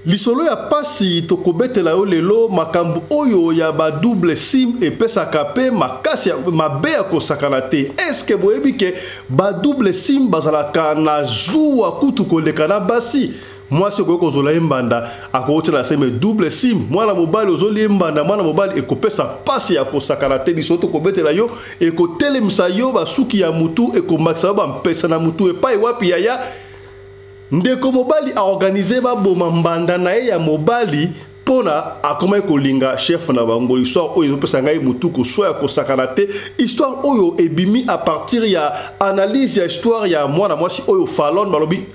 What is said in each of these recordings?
Lisolo ya pasi tokobetela yo lelo makambo oyo ya ba double sim epesaka pe makasi mabe ya kosakana te. Est-ce que boyebi ke ba double sim bazalaka na zuwa kutu koleka na basi? Mwasi okoki kozola ye mbanda akotia na se, mais double sim mwana mobali ozoli ye mbanda mwana mobali ekopesa pasi ya kosakana te. Lisolo tokobetela yo ekotelemisa yo basuki ya mutu, ekomakisa yo bampesa na mutu epai wapi yaya. Ndeko mobali a organiser baboma mbanda na ye ya mobali pona akomaki kolinga chef na bango. Histoire oyo ezopesa ngai mutu koswa ya kosakana te. Histoire oyo ebimi à partir ya analyse ya histoire ya mwana mwasi oyo Fallon balobi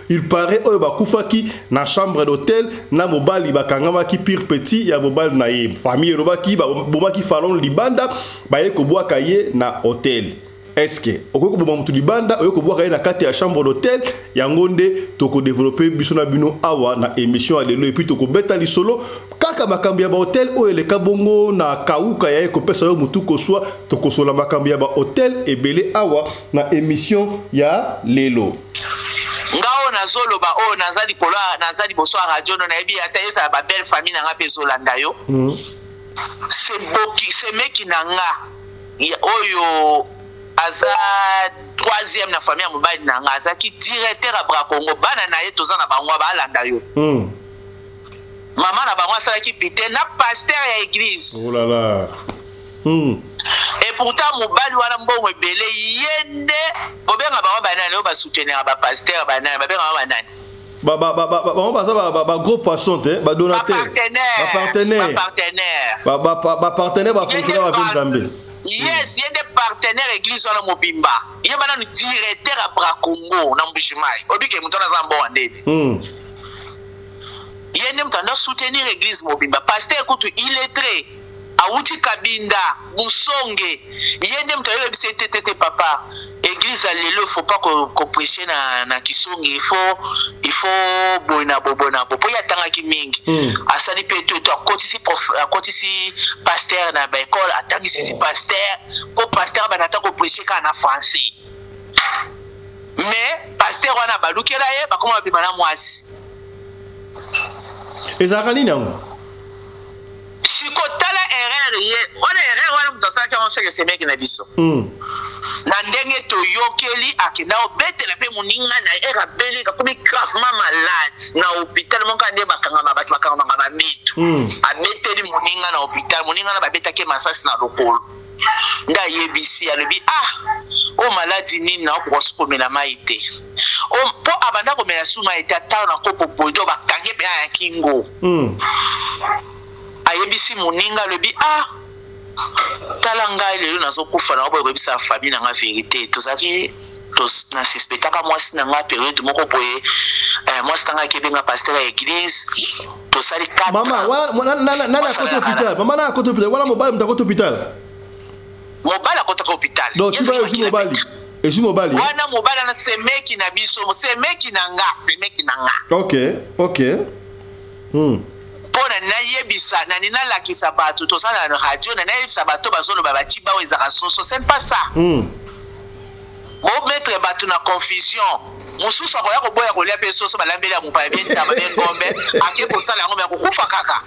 il paraît oyo bakufaki na chambre d'hôtel na mobali bakangamaki pire petit ya mobali na ye. Famille elobaki babomaki Fallon libanda baye kobwaka ye na hôtel. Est-ce que okoki koboma moto libanda oye kobwaka ye na kati ya chambre d'hôtel? Yango nde tokodevelope biso na bino awa na émission ya lelo. Epuis tokobeta lisolo kaka makambo ya bahotel oyo eleka bongo na kauka ya ye kopesa yo motu koswa. Tokosola makambo ya bahotel ebele awa na émission ya lelo. Nga oyo nazoloba oyo naza likolo naza liboso ya radio no nayebi ata ezala ba belle famille na nga mpe ezolanda yo. Semeki na nga oyo aza troisième na famille ya mobali na nga azalaki directeur ya Bracongo, bana na ye toza na bango balanda yo. Mama na bango asalaki pite na pasteur ya église. Oh là là. Et pourtant mobali wana mbongo ebele ye nde bobenga bango banani oyo basoutenir ba pasteur banani babenga bango banani? Bango baza ba gros poisson te, ba donateur, ba partenaire, ba partenaire, ba fonctionnaire ba Nzambe. Yes, ye nde partenaire église wana mobimba. Ye bana no directeur ya Bracongo na Mbujimayi. Obike moto wana aza mbongo ndeni. Ye nde moto anda soutenir église mobimba. Pasteur kutu illettré awuti Kabinda Busonge. Ye nde moto ayebisa ete tete papa église ya lelo il faut pas ko prêcher na Kisonge, il faut boye na bo boye na bo po ye atangaki mingi. Asali pe to akotisi prof, akotisi pasteur na ba école, atangisi pasteur ko pasteur bana ta ko prêcher ka na français. Mais pasteur wana balukela ye bakoma babima na mwasi. Ezalaka nini yango? Siko tala erreur ye wana, erreur wana moto asalaki yango soki esemeki na biso. Na ndenge toyokeli akenda obetela mpe moninga na ye abeli akomi gravement malade na hôpital moko nde bakangama bato bakangamaka bambetu. Abeteli moninga na hôpital, moninga na babetaki masasi na lokolo. Nde ayebisi alobi ah o maladi nini na okoka komela mai te. O po abanda komela su mai te ata na kopo bodo bakangi pe ya kingo. Ayebisi moninga alobi ah tala ngai lelo nazokufa na oboye koyebisa famille na nga vérité. Tozalaki na suspectaka mwasi na nga période moko boye, mwasi na nga akebenga pasteur ya église. Tosali 4 Mama, wana nani akoti hôpital? Mama nani akoti hôpital? Wana mobali moto akoti hôpital? Mobali akotaka hôpital. Donc tu vas ezwi mobali. Ezwi mobali. Wana mobali na semeki na biso, semeki na nga, semeki na nga. OK, OK. Mpona nayebisa nani nalakisa bato toza na radio na nayebisa bato bazoloba baciba oyo ezaka soso, c'est pas ça. Bo mettre bato na confusion. Mosusu akoya koboya kolia pe soso balambeli ya mopaya bien ntaba bien ngombe ake kosala yango me akokufa kaka.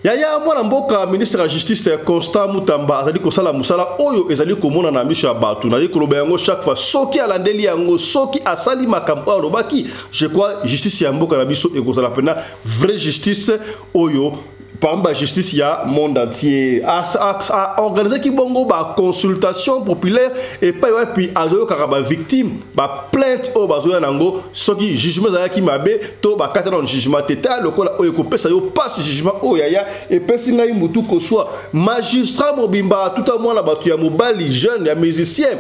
Yaya mwana mboka ministre ya justice Constant Mutamba azali kosala mosala oyo ezali komona na miso ya bato. Nazali koloba yango chaque fois, soki alandeli yango, soki asali makambo oyo alobaki, je crois justice ya mboka na biso ekozala pena vraie justice oyo parmi ba justice ya monde entier. A organisé ki bongo ba consultation populaire et pa wapi azoyokaka ba victime ba plainte oyo bazoya nango soki jugement ezalaki mabe to bakata na jugement te. Tala lokola oyo ekopesa yo passe jugement oyo yaya epesi ngai mutu koswa magistrat mobimba tuta mwana bato ya mobali jeune ya musicien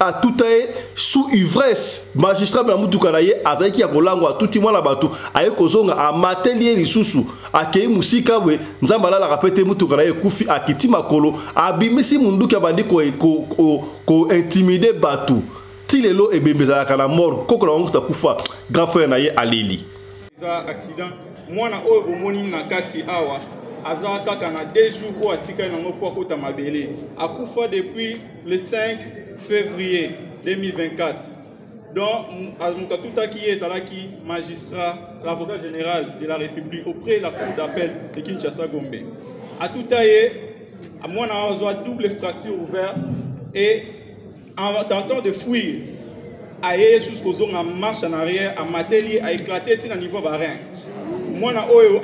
atuta ye sous ivresse. Magistrat na mutuka na ye azalaki ya kolangwa, atuti mwana bato aye kozonga amateli ye lisusu akei mosika boye. Nzambe alalaka pe te, mutuka na ye ekufi, akiti makolo abimisi munduki abandi ko intimider bato ti lelo ebembe ezalaka na morgue. Koko na bango kufa, grand frère na ye aleli. Eza accident. Mwana oyo bomoni na kati awa aza kaka na 2 jours oyo atikali nango po akota mabele. Akufa depuis le 5 février 2024. Donc moto atutaki ye ezalaki magistrat, l'avocat général de la République auprès de la cour d'appel de Kinshasa Gombe. Atuta ye, mwana azwa double fracture ouverte et en tentant de fuir, aye jusqu'aux en marche en arrière, amateli, a éclaté ti na niveau ba rein. Mwana oyo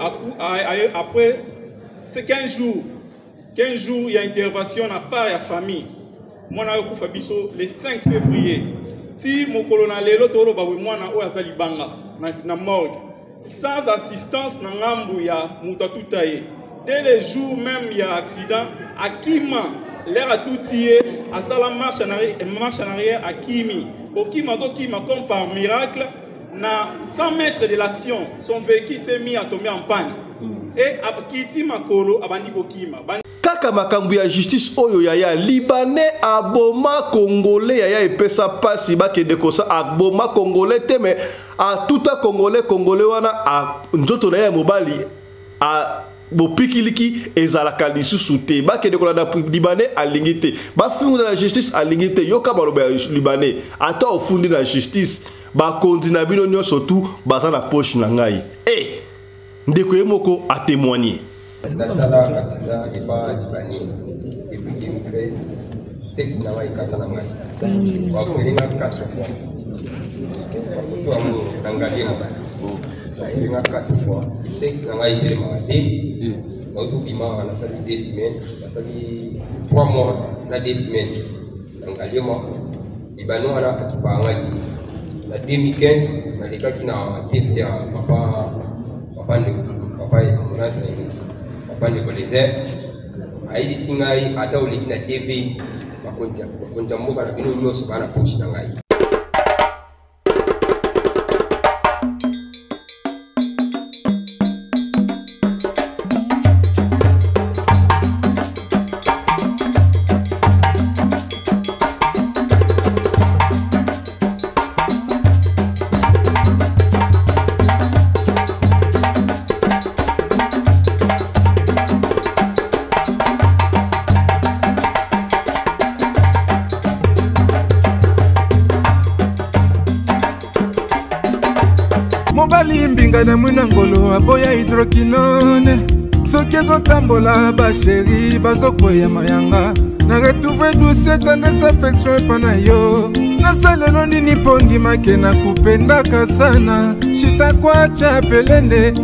après 15 jours, 15 jours il y a intervention na part ya famille. Mwana oyo kufa biso le 5 février. Ti mokolo na lelo toloba boye mwana oyo aza libanga na morgue sans assistance na ngambu ya moto atuta ye. Dès le jour même ya accident, akima l'air atuti ye, asala marche en arrière, marche en arrière akimi. Okima azokima comme par miracle na 100 mètres de l'action, son véhicule s'est mis à tomber en panne. Et akiti makolo abandi kokima. Kaka makambo ya justice oyo yaya libanais aboma congolais yaya epesa pasi bakende kosa aboma congolais te mais atuta congolais congolais wana a nzoto na ye mobali a bopikiliki ezalaka lisusu te bakende kolanda libanais alingi te bafungi na justice alingi te yoka baloba ya libanais ata ofundi na justice bakonzi na bino nyonso tu baza na poche na ngai e ndeko ye moko atémoigner. Nasala accident epa libanais depuis 2013, sexe na ngai ekata na ngai, baopere nga 4 fois. Bafoto yango na Ngaliema, baopere nga 4 fois, sexe na ngai etelemaka te. Nauti obima, nasali 2 semaines, nasali 3 mois na 2 semaines na Ngaliema. Libano wana akipaka ngai te. Na 2015 nalekaki na TV ya papa, papa ndeko, papa excellence, papa ndeko Lezer ayebisi ngai ata oleki na TV, bakonzi ya mboka na bino nyonso baa na poche na ngai. Mobali mbinga na mwina ngolo aboya hydroquinone, soki ezotambola basheri bazokwea mayanga. Na retrouve douce tendresse affection epa na yo. Nasalelo nini mpo ndimake nakupendaka sana shitakwacha pelende.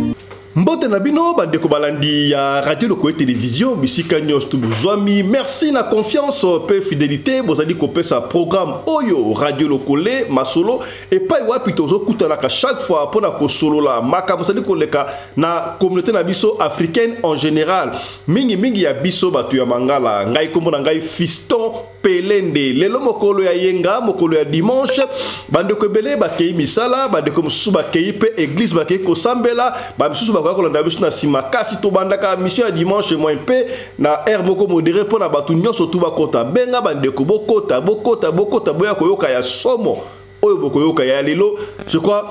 Mbote na bino bandeko balandi ya Radio Lokole Télévision bisika nyonso tu bozwami. Merci na confiance pe fidélité bozali kopesa programme oyo Radio Lokole masolo epai wapi tozokutanaka chaque fois mpona kosolola makambo ezali koleka na communauté na biso africaine en général, mingimingi ya biso bato ya Mangala. Ngai kombo na ngai Fiston Pelende. Lelo mokolo ya yenga, mokolo ya dimanche, bandeko ebele bakei misala, bandeko mosusu bakei mpe église, bakei kosambela, bamisusu bakoya kolanda biso na nsima. Kasi tobandaka mission ya dimanche moins mpe na heure moko modéré mpo na bato nyonso tu bakota. Benga bandeko, bokota, bokota, bokota, boya koyoka ya somo oyo bokoyoka ya lelo. Je crois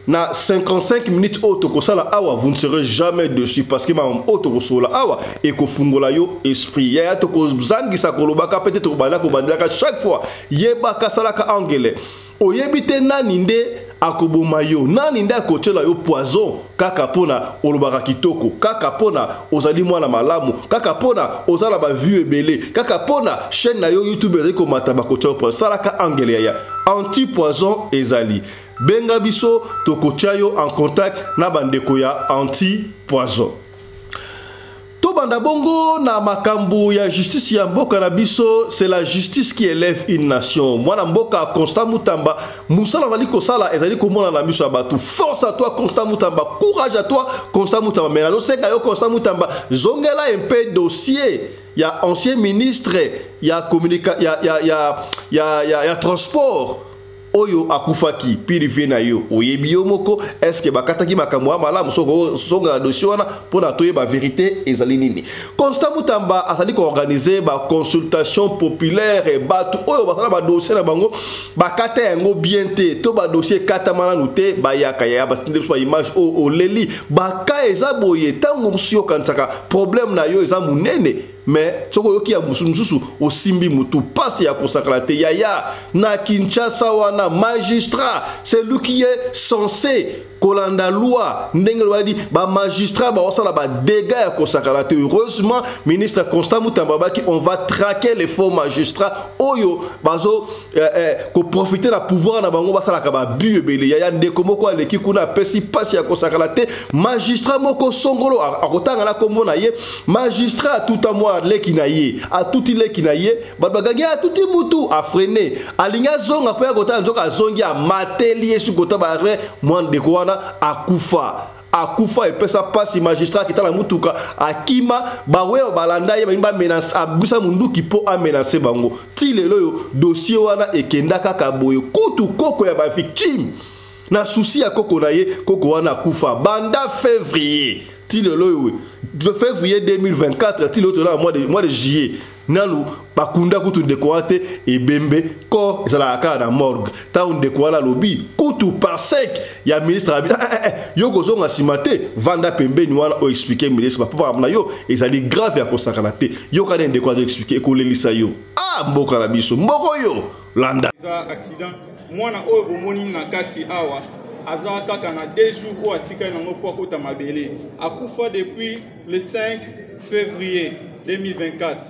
na 55 minutes oyo tokosala awa, vous ne serez jamais dessus parce que makambo oyo tokosolola awa ekofungola yo esprit. Yaya, tokozangisa kolobaka peut-être kobanda kobandelaka chaque fois. Yebaka, salaka angele, oyebi te nani nde akoboma yo, nani nde akotiela yo poison kaka mpona olobaka kitoko, kaka mpona ozali mwana malamu, kaka mpona oza na bavue ebele, kaka mpona chaîne na yo YouTube ezali komata, bakotia yo poison. Salaka angele yaya, anti poison ezali. Benga biso, tokotia yo en contact na bandeko ya anti poison. Tobanda bongo na makambo ya justice ya mboka na biso. C'est la justice qui élève une nation. Mwana mboka Constant Mutamba, mosala azali kosala ezali komona na miso ya bato. Force à toi Constant Mutamba, courage à toi Constant Mutamba. Mais nazosenga yo Constant Mutamba, zongela mpe dossier ya ancien ministre ya communica ya transport oyo akufaki pire na yo. Oyebi yo moko, est-ce bakataki makambo ya malamu? Soki ozonga na dossier wana mpona toyeba vérité ezali nini. Constant Mutamba azali koorganiser baconsultation populaire. Bato oyo basala badossier na bango bakata yango bien te to badossier ekatama nanu te, bayaka ya batinde biso baimage oyo oleli baka eza boye. Ntango mosusu yokanisaka problème na yo eza monene. Mais soki oyoki ya mosusu, osimbi motu, pasi ya kosakala te. Yaya, na Kinshasa wana, magistrat, c'est lui qui est censé kolanda loi ndenge lobadi. Bamagistrat baosala badégâts ya kosakala te. Heureusement, ministre Constant Mutamba baki on va traquer les faux magistrats oyo bazo koprofiter na pouvoir na bango, basalaka babu ebele. Yaya, ndeko moko aleki kuna, apesi mpasi ya kosakala te. Magistrat moko songolo, akotanga na nkombo na ye. Magistrat atuta mwa leki na ye, atuti leki na ye, bato bagangi, atuti mutu, afreiner, alingi azonga mpo ya kotala, nzoka azongi, amateli ye sikota barein. Mwa ndeko wana akufa, akufa, epesa mpasi. Magistrat akita na mutuka, akima, baweyo balanda ye, balingi bamenacer, abimisa munduki mpo amenacer bango. Ti lelo oyo dossier wana ekenda kaka boye. Kutu koko ya bavictime, na souci ya koko na ye, koko wana akufa banda février ti lelo oyo, février 2024, ti lelo toza na mois de juillet, nanu bakunda kutu ndeko wana te. Ebembe, corps ezalaka kaka na morgue. Ntango ndeko wana alobi kutu parsec ya ministre abi, eh, eh, eh, yo kozonga nsima te, vanda pembeni wana, oexpliquer ministre bapapa na yo ezali grave ya kosakana te. Yoka nde ndeko azo expliquer, ekolelisa yo. Ah, mboka na biso, mboka oyo, landa. Eza accident. Mwana oyo bomoni na kati awa aza kaka na 2 jours oyo atikali nango mpo akota mabele. Akufa depuis le 5 février 2024.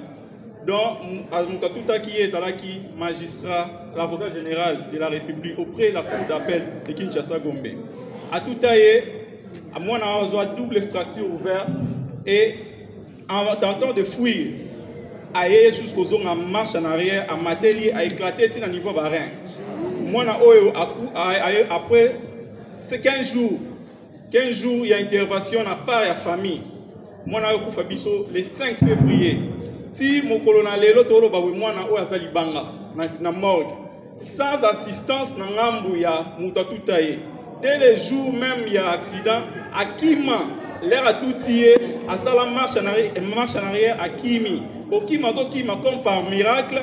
Donc moto atutaki ye ezalaki magistrat, l'avocat général de la République auprès de la Cour d'appel de Kinshasa Gombe. Atuta ye, mwana azwa double fracture ouverte et en tentant de fuir, aye susu kozonga marche en arrière, amateli, aéclater ntina niveau barein. Mwana oyo après 15 jours, 15 jours ya intervention na part ya famille, mwana oyo akufa biso le 5 février. Ti mokolo na lelo toloba boye, mwana oyo aza libanga na morgue sans assistance na ngambu ya moto atuta ye. Dès le jour même ya accident, akima. L'heure atuti ye, asala marche en arrière, marche en arrière, akimi. Okima, azokima, comme par miracle,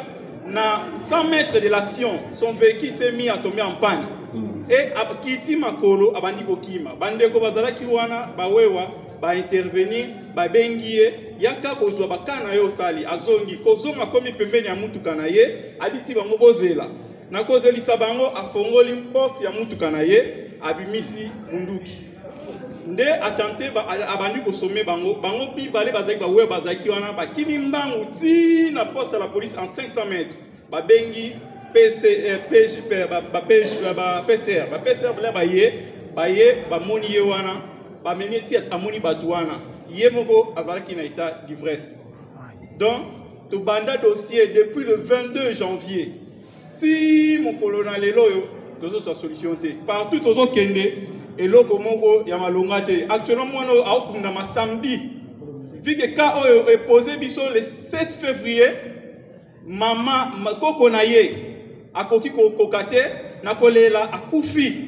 na 100 mètres de l'action, son véhicule s'est mis à tomber en panne et akiti makolo, abandi kokima. Bandeko bazalaki wana, bawewa baintervenir, babengi ye, yaka kozwa baka na ye osali. Azongi, kozonga, akomi pembeni ya mutuka na ye, abisi bango bozela. Na kozelisa bango, afongoli porte ya mutuka na ye, abimisi munduki nde atenter, abandi kosommer bango. Bango mibale bazalaki, bawewa bazalaki wana, bakimi mbangu ti na poste ya la police en 500 mètres. Babengi PC, PG, ba PG, ba PCR, ba PCR baye, baye bamoni ye wana, bamemi ti amoni bato wana. Ye moko azalaki na état d'ivresse. Donc tobanda dossier depuis le 22 janvier, ti mokolo na lelo oyo tozozwa solution te. Partout tozokende, eloko moko ya malonga te. Actuellement mwana oyo aokundama samedi, vu que cas oyo epose biso le 7 février. Mama koko na ye akoki kokoka te na kolela, akufi.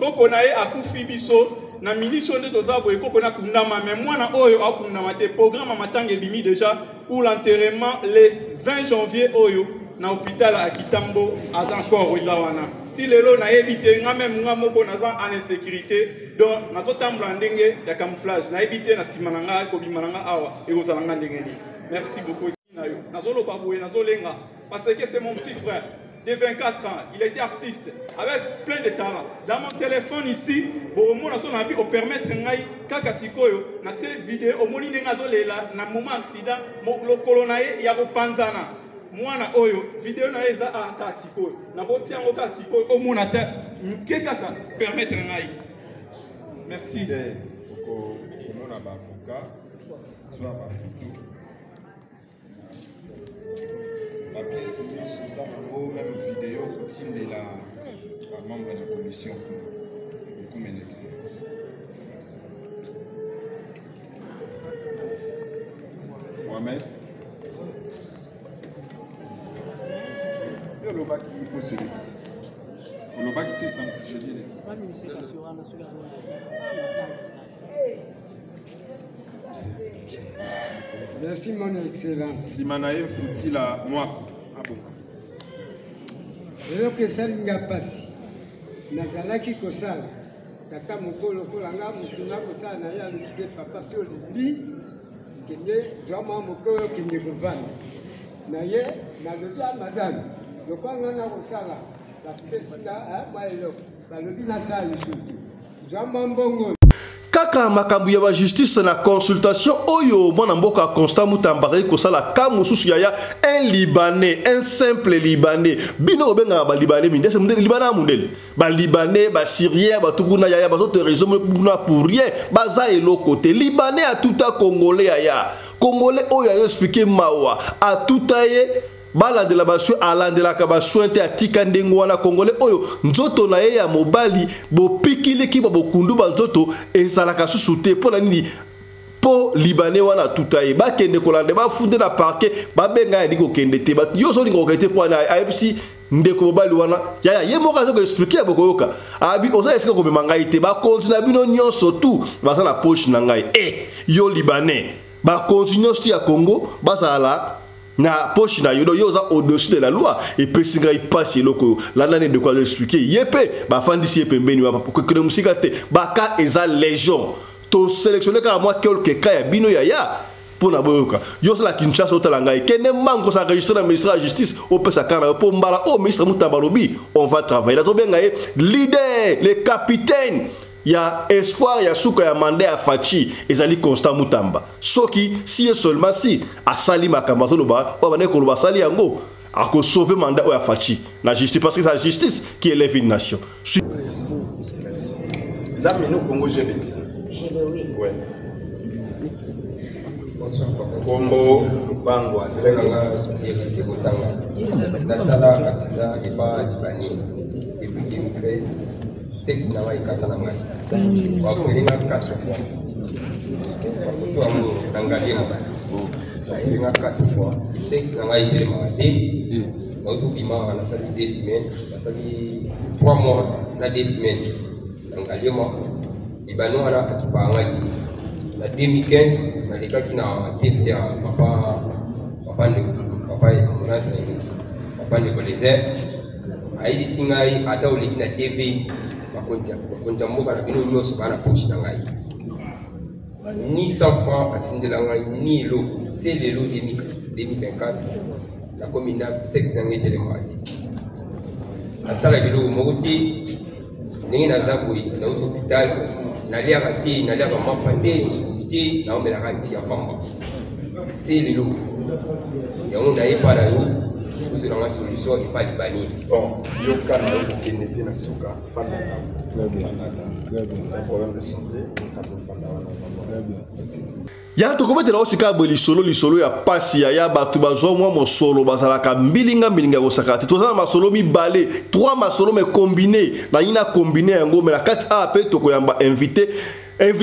Koko na ye akufi. Biso na miniti oyo nde toza boye, koko na akundama, mais mwana oyo akundama te. Programme ya matanga ebimi déjà pour l'enterrement le 20 janvier oyo na hôpital ya Kitambo. Aza encore, eza wana ti lelo, nayebi te. Nga même, nga moko naza en insécurité, donc nazotambola ndenge ya camouflage. Nayebi te na nsima na nga, kobima na nga awa ekozala nga ndenge nini. Merci beaucoup. Na yo nazoloba boye, nazolenga parce que c'est mon petit frère de 24 ans. Il était artiste avec plein de talent. Dans mon téléphone ici, bomona so na bi opermettre ngai kaka sikoyo natie video, omoni ndenge azolela na moment accident, lokolo na ye ya kopanzana. Mwana oyo, video na ye eza kaka sikoyo, nakotia yango kaka sikoyo, omona te mike kaka, permettre ngai. Merci. Te komona baavocat, zwa bafoto, bapièces nyonso oza nango, même video, kotindela bamembre na commission kuna. Okomela excellence. Merci. Mohamed, yo olobaki liposo eleki ti olobaki te jeudi eleki. Merci, mon excellence. Nsima na ye, Mfutila Mwako abonga. Eloko esalinga mpasi, nazalaki kosala tata moko lokola nga, motu na kosala na ye, alobi te: "Papa, si olingi." Kende zwa mwa moke oyo kende kovanda na ye. Nalobi a madame, lokola nga nakosala, bapesi nga mwa eloko, balobi nasala lisusu te, zwa mwa mbongo. Kaka makambo ya bajustice na consultation oyo mwana mboka Constant Mutamba azali kosala ka mosusu yaya, un Libanais, un simple Libanais. Bino kobengaka Balibanais mindese, mundele, Libanais ya mundele, Balibanais, Basyrien, bato kuna yaya bazoterrorise kuna pour rien, baza eloko te. Libanais atuta Congolais yaya, Congolais oyo azo expliquer mawa, atuta ye, balandela basoin, alandelaka basoin te, atika ndenge wana. Congolais oyo nzoto na ye ya mobali bopikiliki ba bokundu ba nzoto ezalaka susu te. Mpo na nini? Mpo Libanais wana atuta ye. Bakende kolanda, bafunde na parquet, babenga ye, adi kokende te. Yo ozolinga kokende te mpo wana ayebisi ndeko mobali wana yaya, ye moko aza koexpliquer ya bokoyoka, abi oza esika komema ngai te, bakonzi na bino nyonso tu baza na poche na ngai. E yo Libanais, bakonzi nyonso tu ya Congo bazala na poche na yo, donc yo oza au-dessus de la loi. Epesi ngai mpasi eloko oyo. Landa nde ndeko azo expliquer ye, mpe bafandisi ye pembeni, kokende mosika te. Baka eza légion, tosélectionne kaka mwa quelque cas ya bino yaya mpo na boyoka. Yo osala Kinshasa, otala ngai, kende mbangu kosa enregistre na ministère ya Justice, opesa kaka na yo mpo mbala oyo ministre Mutamba alobi on va travailler. Nazobenga ye leader, le capitaine ya espoir ya suka ya mandat ya Fatshi ezali Constant Mutamba. Soki si et seulement si asali makambo azoloba, oyo abandaki koloba, asali yango, akosauve mandat oyo ya Fatshi na justice, parce que c'est la justice qui élève une nation. Zamino Congo GBT. Ouais. Kombo, lupango, adresse. Héritier Kotanga. Nasala accident epa Libanais depuis 2013. Sexe na ngai ekata na ngai, baopere nga 4 fois. Bafoto yango na Ngaliema, baopere nga 4 fois. Sexe na ngai etelemaka te. Nauti obima, nasali 2 semaines, nasali 3 mois na 2 semaines na Ngaliema. Libano wana akipaka ngai te. Na 2015 nalekaki na TV ya papa ndeko, papa excellence, papa ndeko Lezer. Ayebisi ngai ata oleki na TV, bakonzi ya mboka na bino nyonso baa na poche na ngai. Ni 100 franc atindela ngai, ni eloko te. Lelo 2024 nakomi na sexe na ngai etelemaka te, nasalaka eloko moko te. Ndenge naza boye, nauti hôpital, naliaka te, naliaka mafa te, suki te, naomelaka nti ya pamba te. Lelo yango nayepa na yo ozwelanga solution epa Libani. Bon, yoka na yo, kokende te na suka, fanda na problème de santé, fanda wana. Ya tokobetela oyo sika boye lisolo, lisolo ya pasi ya ya bato bazwa mwa mosolo, bazalaka mbilinga mbilinga ya kosakana te. Toza na masolo mibale, trois masolo mais combiné, nalingi na combine yango. Mais na kati awa mpe tokoyamba invité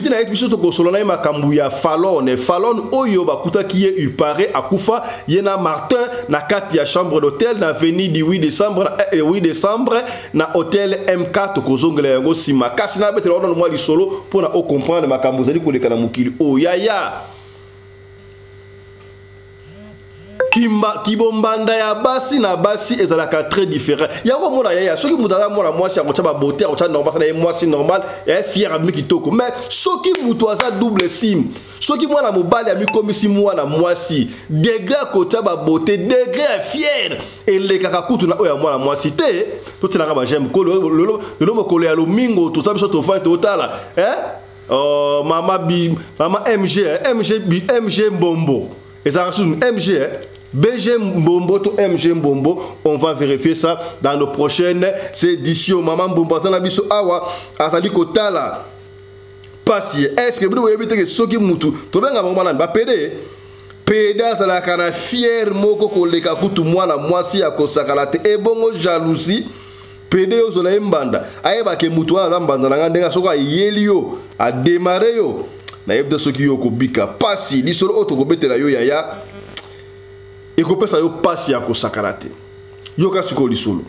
na ye, biso tokosolola na ye makambo ya Falone. Falone oyo bakutaki ye upare akufa, ye na Martin, na kati ya chambre d'hôtel na avenue du 8 décembre, na 8 décembre, na hôtel MK. Tokozongela yango nsima, kasi nabetela wana mwa lisolo mpona ocomprendre makambo ezali koleka na mokili oyo yaya. Kimba, kibombanda ya basi na basi ezalaka très différent. Yango omona yaya, soki moto aza mwana mwasi, akotya babote, akotya normal, na ye mwasi normal, ya fier, abimi kitoko. Mais soki moto aza double sim, soki mwana mobali amikomisi mwana mwasi, degré akotya babote, degré ya fier elekaka kutu na oyo ya mwana mwasi te. Totielanga baj'aime ko lelo mokolo ya lomingo, toza biso, tofai, totala, eh? Oh, mama, bi, mama MG, eh? MG, bi, MG Mbombo ezalaka susu MG, eh? BG Mbombo to MG Mbombo, on va vérifier ça dans nos prochaines éditions. Mama Mbombo aza na biso awa, azali kotala pasi. Est-ce que bino boyebi te ke soki mutu tobenga bango banani, bapédé, pédé azalaka na fier moko koleka kutu mwana mwasi ya kosakana te? Ebongo jalousie, pédé ozola ye mbanda, ayebake mutu wana aza mbanda na ngai, ndenge soki ayeli yo, adémarrer yo, nayebi te soki yo okobika. Pasi, lisolo oyo tokobetela yo yaya ekopesa yo pasi ya kosakana te. Yoka sikoyo lisolo.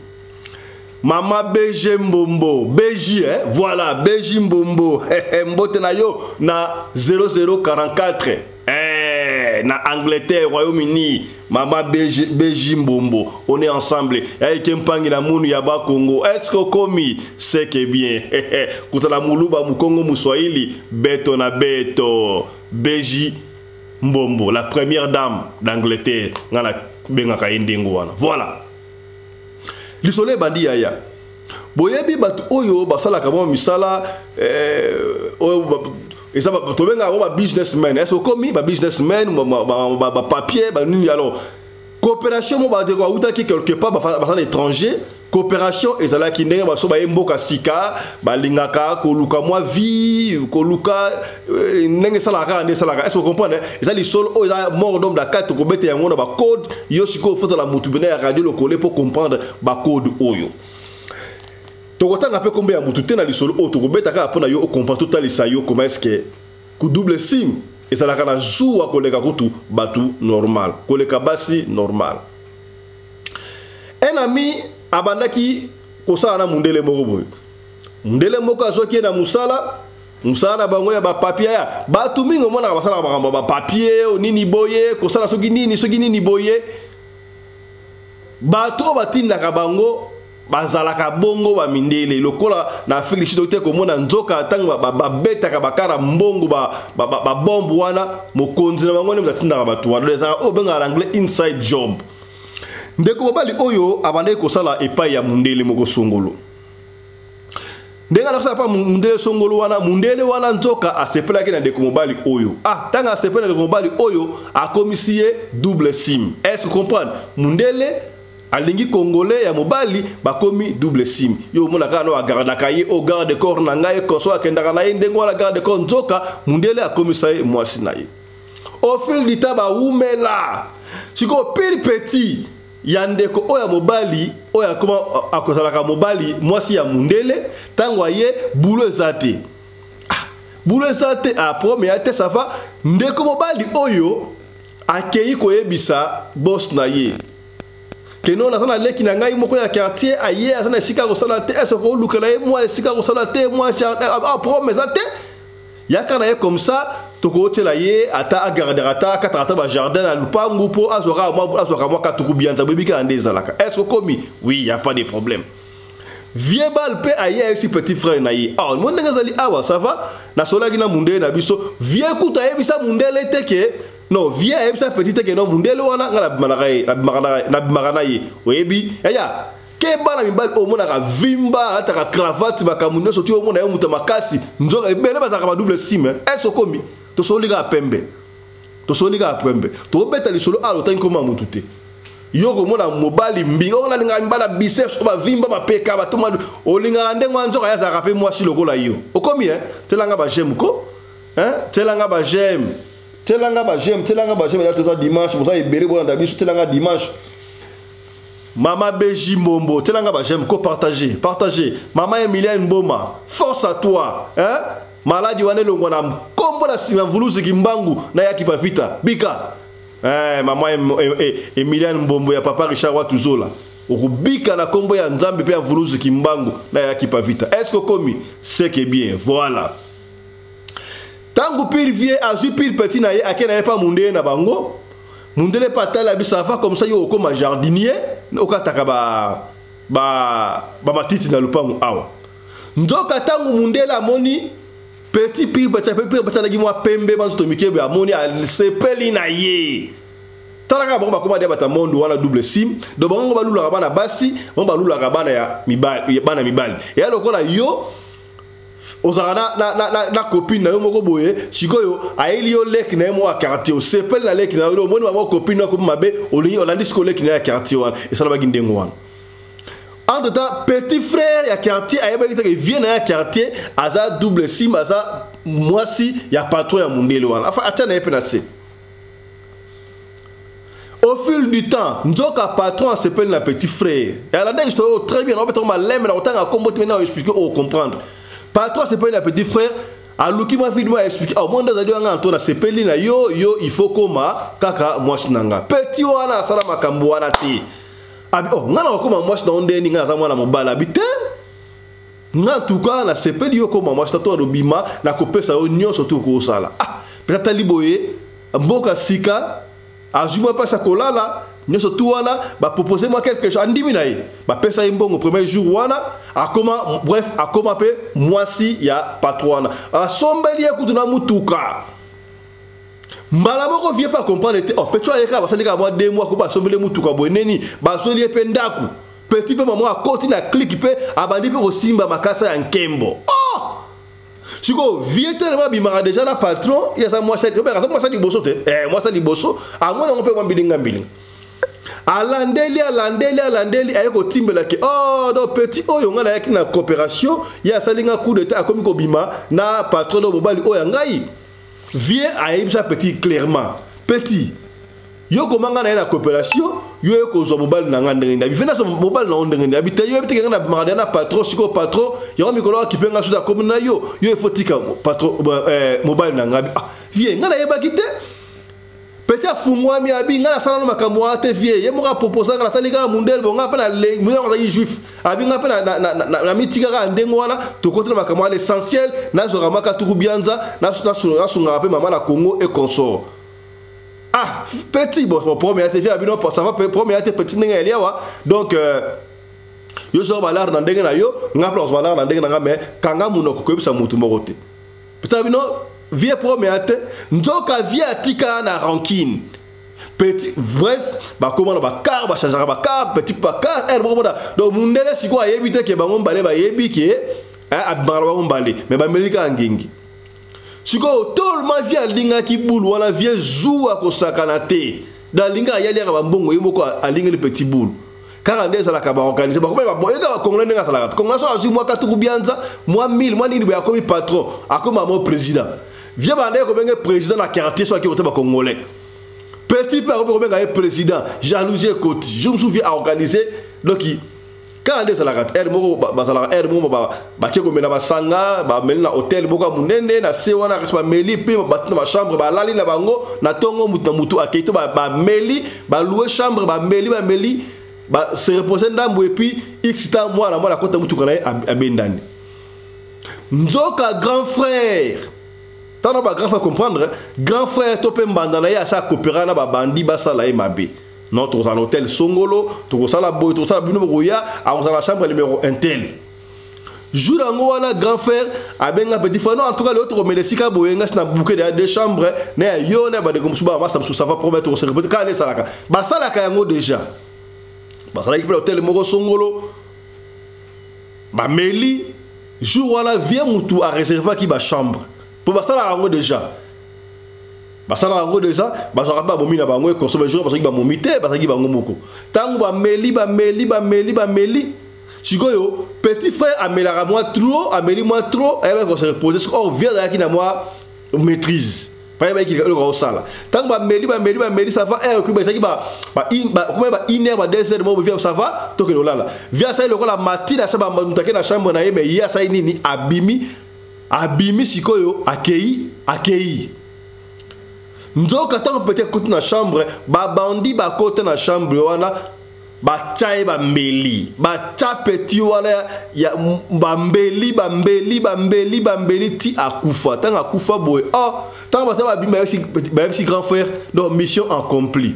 Mama BG Mbombo, BJ, eh? Voilà, BJ Mbombo, mbote na yo na 0044, eh, na Angleterre, Royaume-Uni. Mama BG, BJ Mbombo, on est ensemble. Ayeke mpangi na munu ya Bakongo, est-ce que okomi c'est que bien kutala muluba, mukongo, muswahili, beto na beto. BJ Mbombo, la première dame d'Angleterre, nga na bengaka ye ndenge wana. Voilà. Lisolo ebandi yaya. Boyebi bato oyo basalaka mwa misala eh, oyo eza tobengaka bango ba businessmen. Est-ce okomi ba businessmen, ba papier, ba nini alors coopération mo bandeko awutaki quelque part baza na étranger coopération ezalaki ndenge baso baye mboka sika balingaka koluka mwa vie koluka euh, ndenge esalaka kaka nde esalaka est ce que comprendre eza lisolo oyo eza mort d'homme da kati kobeta yango na bacode yo sikoyo ofotala motu pene ya radio lokole mpo comprendre bacode oyo tokotanga mpe nkombo ya motu te na lisolo oyo tokobeta kaka mpo na yo ocomprendre totalisa yo comment est ce que Ku double sim ezalaka na zuwa koleka kutu batu normal, koleka basi normal. Un ami abandaki kosala na mundele moko boye. Mundele moko azwaki ye na musala, musala na bango ya ba papier ya batu mingi omonaka basalaka makambo ya ba papier nini boye, kosala soki nini soki nini boye. Bato oyo batindaka bango bazalaka bongo ba mindele lokola na Afrique du Sud te komona nzoka ntango babetaka bakara mbongo babombe wana mokonzi na bango nde moto atindaka bato wana ezalaka oyo obengaka na anglais inside job. Ndeko mobali oyo abandaki kosala epai ya mundele moko songolo ndenge alakisaka mpa mundele songolo wana mundele wana nzoka asepelaki na ndeko mobali oyo ah ntango asepeli na ndeko mobali oyo akomisi ye double sim est ce comprendre mundele alingi congolais ya mobali bakomi double sim yo omona kaka no agardaka ye o garde corps na ngai konso akendaka na ye ndenge wana garde corps nzoka mundele akomisa ye mwasi na ye au fil du temps bawumela sikoyo pire petit ya ndeko oyo ya mobali oyo akoma akozalaka mobali mwasi ya mundele ntango aye bulo eza te ah, bulo eza te aprome ya te sava ndeko mobali oyo akei koyebisa bos na ye keno naza na leki na ngai moko ya quartier aye aza na esika kosala te ese kolukela ye mwa esika kosala te mwa aprome eza te yaka na ye comme ça tokotiela ye ata agardaka ata akataka ata bajardin na lupangu mpo azwaka azwaka mwa katuku bianza boyebi kaka nde ezalaka est ce okomi oui ya pas de problème vieux bal mpe aye ayebisi petit frère na ye ah mo ndenge ezali awa ça va nasolaki na mundele na biso vieux kutu ayebisa mundele te ke non vieux ayebisa petit te ke non mundele wana ngai nabimaka ye nabimaka na ye oyebi yaya keba na mibali oyo omonaka vimba alataka cravate makambo nyonso ti omona ye moto makasi nzoka ebele bazalaka ba double sim ese okomi tosoli kaka pembe tosoli kaka pembe tobeta lisolo awa otangi nkoma motu te yo komona mobali mbinga oyo nalingaka mibali ya biceps oyo bavimba mapeka batoma olingaka ndenge wana nzoka ye azalaka mpe mwasi lokola yo okomi e telanga ba j'aime ko telanga ba j'aime telanga ba j'aime telanga ba j'aime ya toza dimanche boza ebele bolanda biso telanga dimanche Mama BJ Mbombo, tiela ba j'aime ko partager, partager. Mama Emilienne Mboma, force à toi, hein? Maladi wana elongwa na kombo na sima mvuluzi kimbangu na yaki pavita. Bika. Eh, mama Emilienne Mbombo ya papa Richard Watuzola. Okobika na kombo ya Nzambe pe ya mvuluzi kimbangu na yaki pavita. Est-ce que komi? C'est que bien. Voilà. Tango pire vieux azui pire petit na ye ake na ye pa mundele na bango. Mundele pa tala bi ça va comme ça yo okoma jardinier okataka ba ba ba matiti na lupangu awa. Nzoka tango mundele amoni petit pire petit pire petit alaki mwa pembe banzoto mikebe amoni asepeli na ye. Tala kaka bango bakoma dia bata monde wana double sim donc bango balulaka bana basi bango balulaka bana ya mibali bana mibali eya lokola yo ozalaka na, na, na, na, na copine na yo moko boye sikoyo ayeli yo leki na ye moko ya quartier osepeli na leki na yo omoni bango copine na komi mabe olingi olandi sikoyo leki na ye ya quartier wana esalamaki ndenge wana entre temps petit frère ya quartier ayebaki te ke vieux na ye ya quartier aza double sim aza mwasi ya patron ya mundele wana afa atia na ye mpe na se Au fil du temps, nzoka patron asepeli na petit frère. Et alanda histoire oyo très bien, naobeta malembe na kotanga kombo te na expliquer o comprendre. Patron asepeli na petit frère, aluki mwa fille mwa expliquer, oh monde azali wanga na to na sepeli na yo, yo il faut koma kaka mwasi na nga. Petit wana asala makambo wana te. Abi oh nga na kokoma mwasi na ndeni nga aza mwana mobali abi te. Nga en tout cas na sepeli yo koma mwasi na to alobima na kopesa yo nyonso to okosala. Ah, peut-être tali boye mboka sika azwi mwa mpasi ya kolala nyonso tu wana bapropose mwa quelque chose andimi na ye bapesa ye mbongo premier jour wana akoma bref akoma mpe mwasi ya patron wana asombeli ye kutu na mutuka Mbala moko vie pas comprendre te. Oh, petit ayeka basali ka mwa 2 mois ko basombele mutuka boye neni, bazoli ye pe ndaku. Petit pe mama akoti na clique pe abandi pe kosimba makasa ya nkembo. Oh! Sikoyo vie telema abimaka deja na patron, ye aza mwasi, aza mwasi liboso te. Eh, mwasi liboso, amona yango pe mwa mbilinga mbilinga. Alandeli, alandeli, alandeli, aye kotimbela ke oh donc petit oyo ngai nayaki na coopération, ye asali nga coup d'état, akomi kobima na patron do mobali oyo ya ngai. Vieux ayebisa petit clairement, petit yo koma ngai na ye na coopération, yo ye kozwa mobali na ngai ndenge nini? Abi nazo mobali na yo ndenge nini? Abi te, yo yebi te ngai na bimaka na patron, sikoyo patron yango mikolo akipe ngai soki akomi na yo, yo ifo tika patron mobali na ngai. Abi ah vieux ngai nayebaki te. Petit afungwami abi ngai nasala no makambo wana te vieux, ye moko aproposa ngai nasali kaka mundele bo ngai mpe na mundele azalaki juif, abi ngai mpe namitika kaka ndenge wana, tokoti na makambo wana, l'essentiel nazwaka maka tuku bianza nasungaka mpe mama na Congo et consort. Ah petit bon, bon premier te vieux abi no ça va premier te petit ndenge ya liawa donc yo soko balare na ndenge na yo, ngai mpe nazwa balare na ndenge na ngai, mais kanga monoko koyebisa motu moko te. Petit abi no vieux premier te, nzoka vieux atika na rancune. Petit bref bakoma na bakar, bachangeaka bakar, petit bakar air moko mona donc mundele sikoyo ayebi te ke bango mbale bayebi ke abimaka na bango mbale, mais bameli kaka ngengi. Sikoyo tolema vieux alingaki bulu wana, vieux zuwa kosakana te, donc alingaka ye aliaka bambongo ye moko alingeli petit bulu kaka nde ezalaka baorganize bakomi baboyeka bakongolais ndenge azalaka. Congolais soki azwi mwa katuku bianza mwa 1000 mwa nini boye akomi patron, akomi mamo président. Vieux bandaki kobenge président na quartier soki akoki kote bakongolais. Petit mpe akomi kobenga ye président, jalousie ekoti. Jour mosusu vieux aorganize donc kaka nde ezalaka te, heure moko bazalaka, heure moko bake komela basanga, bameli na hotel moko ya monene na se wana, kasi bameli mpe bati na bachambre, balali na bango na ntongo, mutu na mutu akei to bameli, baloue chambre, bameli, bameli, ba se repose ndambo, et puis x temps mwana mwana akota mutuka na ye abendani. Nzoka grand frère, tana ba grand frère comprendre, grand frère to mpe mbanda na ye asa akopera na babandi basala ye mabe. Non, tokozala na hôtel Songolo, tokosala boye, tokosala bino bokoya, akozala na chambre numéro un tel. Jour yango wana grand frère abenga petit frère, non en tout cas lelo tokomela esika boye, ngasi na bouquet de deux chambres na ya yo na bandeko mosusu bamasa mosusu, ça va promettre tokose répéter kaka nde esalaka, basalaka yango déjà. Basalaki mpe na hôtel moko Songolo, bameli. Jour wana vieux mutu areservaki bachambre mpo basalaka yango déjà, basalaka yango déjà, bazwaka mpe bamomi na bango ekonso. Jour bazwaki bamomi te, bazalaki bango moko. Ntango bameli, bameli, bameli, bameli, sikoyo petit frère amelaka mwa trop, ameli mwa trop, ayebaki kose reposer. Or vieux azalaki na mwa maîtrise, bayebaki eloko akosala. Ntango bameli, bameli, bameli, ça va, heure ekoki, ezalaki ba une heure, ba 2 heures moko, vieux ça va, tokende kolala. Vieux asali lokola matina, asa moto ake na chambre na ye, mais ye asali nini? Abimi, abimi sikoyo akei, akei. Nzoka ntango petit akoti na chambre, babandi bakota na chambre wana, batya ye bambeli, batya petit wana ya bambeli, bambeli, bambeli, bambeli ti akufa. Ntango akufa boye, oh ntango bato babimi, bayebisi grand frère, donc mission accomplie.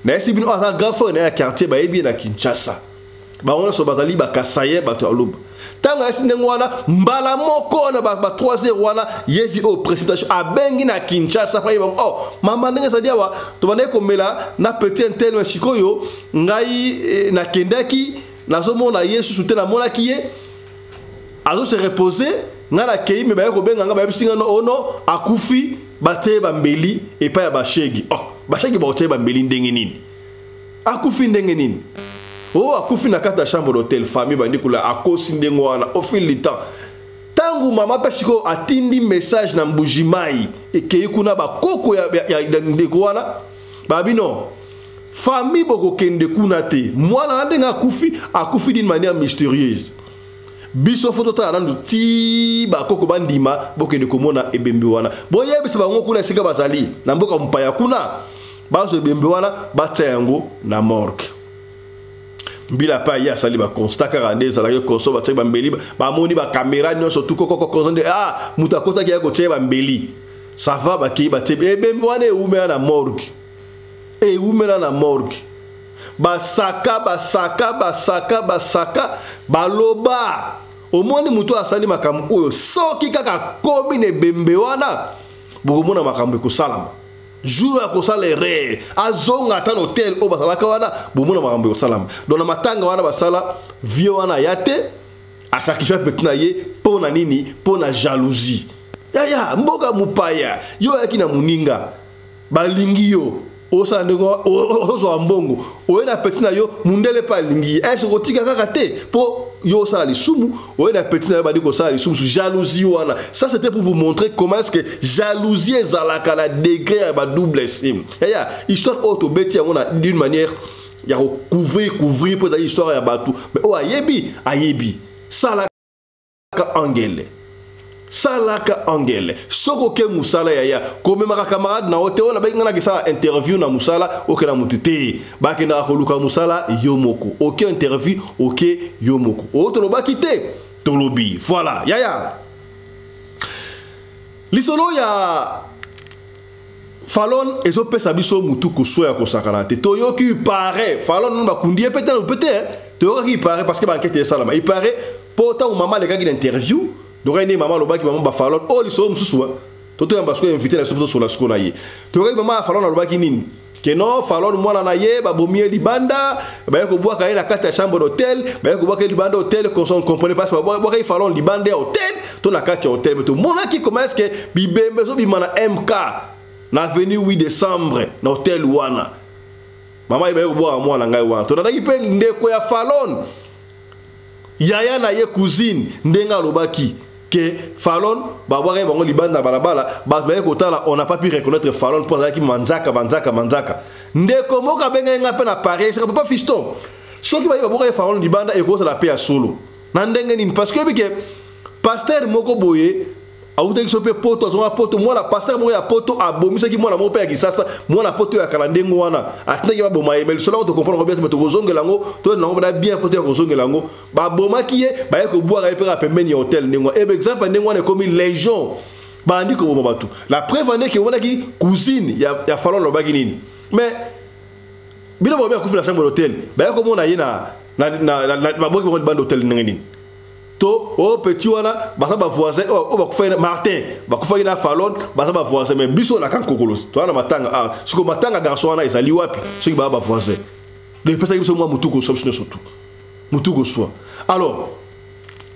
Nayebisi bino aza grand frère na ye ya quartier, bayebi ye na Kinshasa, bango nyonso bazali bakasaye, bato ya Luba. Ntango ayesi ndenge wana, mbala moko wana ba 3 heures wana, ye vi oyo précipitation, abengi na Kinshasa mpo ayeba, oh mama, ndenge ezali awa, tobandaki komela na petit intel, mais sikoyo ngai nakendaki, nazomona ye susu te, namonaki ye azo se reposer, ngai nakei, me baye kobenga ngai, bayebisi ngai no ono akufi, batie ye bambeli epai ya bashegi. Oh, bashegi bakotie ye bambeli ndenge nini? Akufi ndenge nini? Oh, akufi na kati ya chambre d'hôtel. Famille bandi kula, akosi ndenge wana. Au fil du temps, ntango mama mpe sikoyo atindi message na Mbujimai, ekei kuna, bakoko ya ndeko wana babi non, famille bokokende kuna te, mwana wana ndenge akufi, akufi d'une manière mystérieuse, biso fo totala nanu ti bakoko bandima bokende komona ebembe wana. Boyebisa bango kuna esika bazali na mboka mopaya kuna, bazwa ebembe wana, batia yango na morgue. Mbila mpe aye asali baconstat kaka nde ezalaki konso, batiaki bambeli, bamoni bakamera nyonso tu kokoko nde ah moto akotaki ya kotia bambeli, ça va, bakei batie ebembe wana, ewumela na morgue, ewumela na morgue, basaka, basaka, basaka, basaka, baloba omoni moto asali makambo oyo, soki kaka akomi na ebembe wana, bokomona makambo ekosalama. Jour ya kosala erreur, azonga ata na hotel oyo bazalaka wana, bomona makambo ekosalama. Donc na matanga wana basala, vieux wana aya te, asacrifie petit na ye mpo na nini? Mpo na jalousie. Yaya, mboka mopaya, yo oyaki na moninga, balingi yo, osala ndenge ozwa mbongo, oye na petit na yo, mundele mpe alingi ye. Ese kotika kaka te mpo yo osala lisumu, oye na petit na yo bandi kosala lisumu, su jalousie wana. Ça, c'était pour vous montrer comment est-ce que jalousie ezalaka na degré ya ba double sim. Yaya, histoire oyo tobeti yango na d'une manière ya kocouvrir couvrir mpo ezali histoire ya bato, mais oyo ayebi ayebi. Salaka angele, salaka angele. Soki oke mosala, yaya, komemaka camarade na yo te. Oyo nabengi nga nakesala interview na mosala, okenda motu te, bakendaka koluka mosala yo moko. Oke interview, oke yo moko. Oyo tolobaki te, tolobi. Voilà, yaya, lisolo ya Falon ezopesa biso mutu koswa ya kosakana te. Toyoki pare Falon nanu bakundi ye pete na pete, toyokaki pare parce que bankete esalama. Ipare mpo ntango mama alekaki na interview, tokaki nde mama alobaki, mama bafalon oyo lisolo mosusu totoyamba sikoyo invité na biso, tosola sikoyo na ye. Toyokaki mama ya Falon alobaki nini? Ke non, Falon mwana na ye babomi ye libanda, baye kobwaka ye na kati ya chambre d'hôtel, baye kobwaka ye libanda hôtel. Qu'on comprenait pas, babwaka ye Falon libanda ya hôtel to na kati ya hôtel. Mais tomonaki comment est-ce que bibembe ezobima na MK na avenue 8 décembre na hôtel wana. Mama ye baye kobwaka mwana ngai wana. Tolandaki mpe ndeko ya Falon, yaya na ye, cousine, ndenge alobaki ke Falon babwaka ye bango libanda na balabala, bato baye kotala, on n'a pas pu reconnaître Falon mpo azalaki manzaka manzaka manzaka. Ndeko moko abengaki nga mpe na Paris, esika papa fiston, soki baye babwaka ye Falon libanda, ekozala mpe ya solo na ndenge nini? Parce que oyebi ke pasteur moko boye awutaki so mpe poto, azonga poto, mwana pasteur moko ya poto abomisaki mwana moko mpe ya Kisasa, mwana poto ya kala ndenge wana, atindaki baboma ye. Mais lisolo yango tocomprendre bien te, tokozongela yango, toyenda yango bana bien poto ya kozongela yango. Babomaki ye, baye kobwaka ye mpe kaka pembeni ya hotel ndenge wana. Ebe exemple ndenge wana ekomi légion, bandi koboma bato. La preuve ane ke omonaki cousine ya Falon alobaki nini? Mais bino bobi akufi na chambre d'hôtel, baye komona ye na babwaki bango libanda hotel ndenge nini? To o petit wana baza bavoisin oyo bakufaki na Martin, bakufaki na Falon, baza bavoisin. Mais biso na kankokolo toza na matanga. Ah, siko matanga garçon wana ezali wapi soki baa bavoisin? Donc epesaki biso mwa motu koswa, biso nyonso tu motu koswa. Alors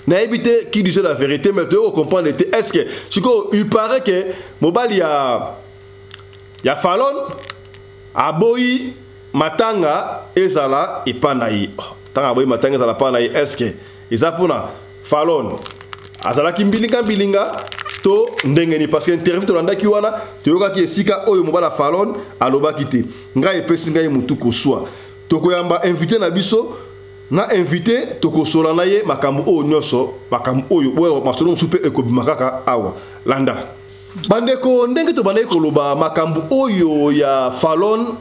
nayebi te qui disait la vérité, mais toyei kocomprendre te. Est ce que sikoyo il paraît que mobali ya Falon aboyi matanga ezala epa na ye? Ntango aboyi matanga ezala epa na ye, est ce que eza mpona Falon azalaki mbilinga mbilinga to ndenge nini? Parce que interview tolandaki wana, toyokaki esika oyo mobali ya Falon alobaki te. Ngai epesi ngai motu koswa. Tokoyamba invité na biso, na invité tokosola na ye makambo oyo nyonso, makambo oyo oyo masolo mosusu mpe ekobima kaka awa. Landa, bandeko, ndenge tobandaki koloba makambo oyo ya Falon,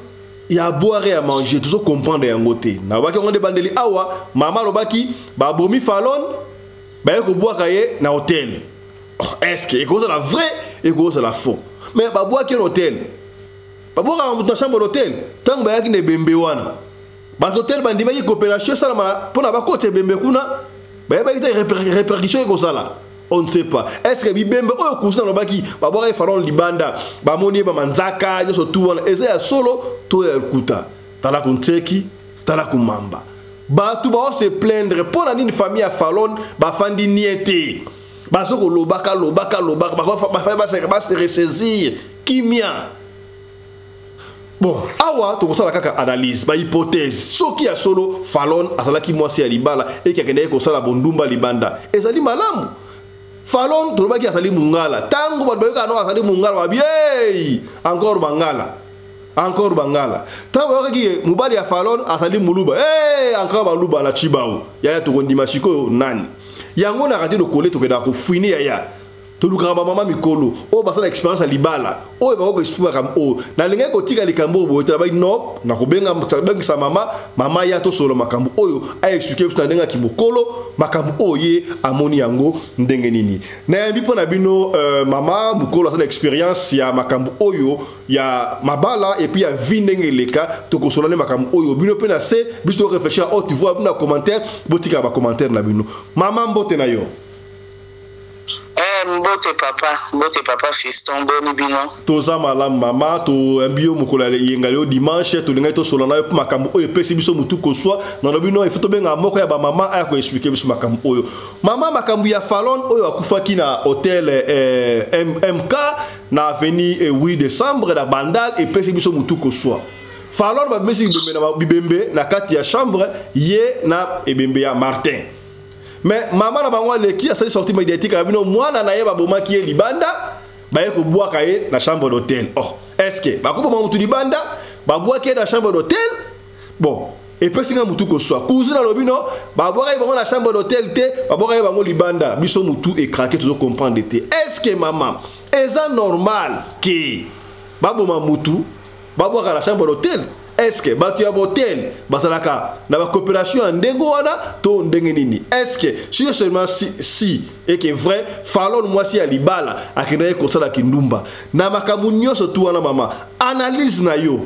ya boire, ya manger, tozo comprendre yango te. Nalobaki yango nde bandeli awa. Mama alobaki babomi Falon, baye kobwaka ye na hotel. Oh, est ce que ekozala vrai, ekozala faux? Mais babwaki ye na hotel, babwakaka moto na chambre d'hôtel. Ntango bayaki na ebembe wana, bato hotel bandimaki coopération esalama mpona bakota ebembe kuna, bayebaki te répercussion ekozala. On ne sait pas. Est ce que bibembe oyo cousine alobaki babwaka Falon libanda, bamoni ye bamanzaka nyonso tu wana, eza ya solo to ya lokuta? Tala kunteki, tala kumamba, bato bao se plaindre mpo na nini? Famille ya Falon bafandi nie te, bazo kolobaka lobaka lobaka, bafai base ressaisir kimia. Bon, awa tokosala kaka analyse, bahypothèse. Soki ya solo Falon azalaki mwasi ya libala, eki akendaki kosala bondumba libanda, ezali malamu. Falon tolobaki azali mongala. Ntango bato bayokaka no azali mongala, babi hey, encore bangala, encore bangala. Ntango bayokaki ye mobali ya Falon azali moluba, hey, encore baluba na Chibao. Yaya, tokondima sikoyo nani? Yango na radio Lokole tokendaka kofouiner, yaya. Tolukaka bamama mikolo oyo basala expérience ya libala, oyo bakoki koexpliquer makambo oyo. Nalingaki kotika likambo oyo boye te, nabai no nakobengisa mama. Mama ya tosolola makambo oyo, aexpliquer biso na ndenge ya kimokolo makambo oyo ye amoni yango ndenge nini. Nayambi mpo na bino mama mokolo asala expérience ya makambo oyo ya mabala et puis ya vie ndenge eleka. Tokosola nde makambo oyo, bino mpe na se biso toréfléchir à haute voix. Bino na commentaire, botikaka bacommentaire na bino. Mama, mbote na yo. Mbote papa, mbote papa Fiston, boni bino? Toza malamu mama, toyambi yo mokolo ya yenga leo dimanche, tolingaki tosolola na yo mpo makambo oyo epesi biso motu koswa. Nalobi no, il faut tobenga moko ya bamama aya koexplike biso makambo oyo. Mama, makambo ya Falon oyo akufaki na hotel MK na avenue 8 décembre na Bandal epesi biso motu koswa. Falon babimisi bibembe na bibembe na kati ya chambre ye na ebembe ya Martin. Mais mama na bango aleki asali sortie médiatique ya bino mwana na ye babomaki ye libanda baye kobwaka ye na chambre d'hôtel. Oh, est-ce que bakoboma mutu libanda babwaki ye na chambre d'hôtel? Bon, epesi nga mutu koswa. Cousine alobi no, babwaka ye bango na chambre d'hôtel te, babwaka ye bango libanda. Biso mutu ecraquer, tozo comprendre te. Est-ce que mama, eza normal ke baboma mutu babwaka na chambre d'hôtel? Est-ce que bato ya hotel bazalaka na ba coopération ya ndenge wana to ndenge nini? Est-ce que si seulement si, si et que vrai Falon mwasi ya libala akendaki kosala kindumba na makambo nyonso tu wana, mama, analyse na yo,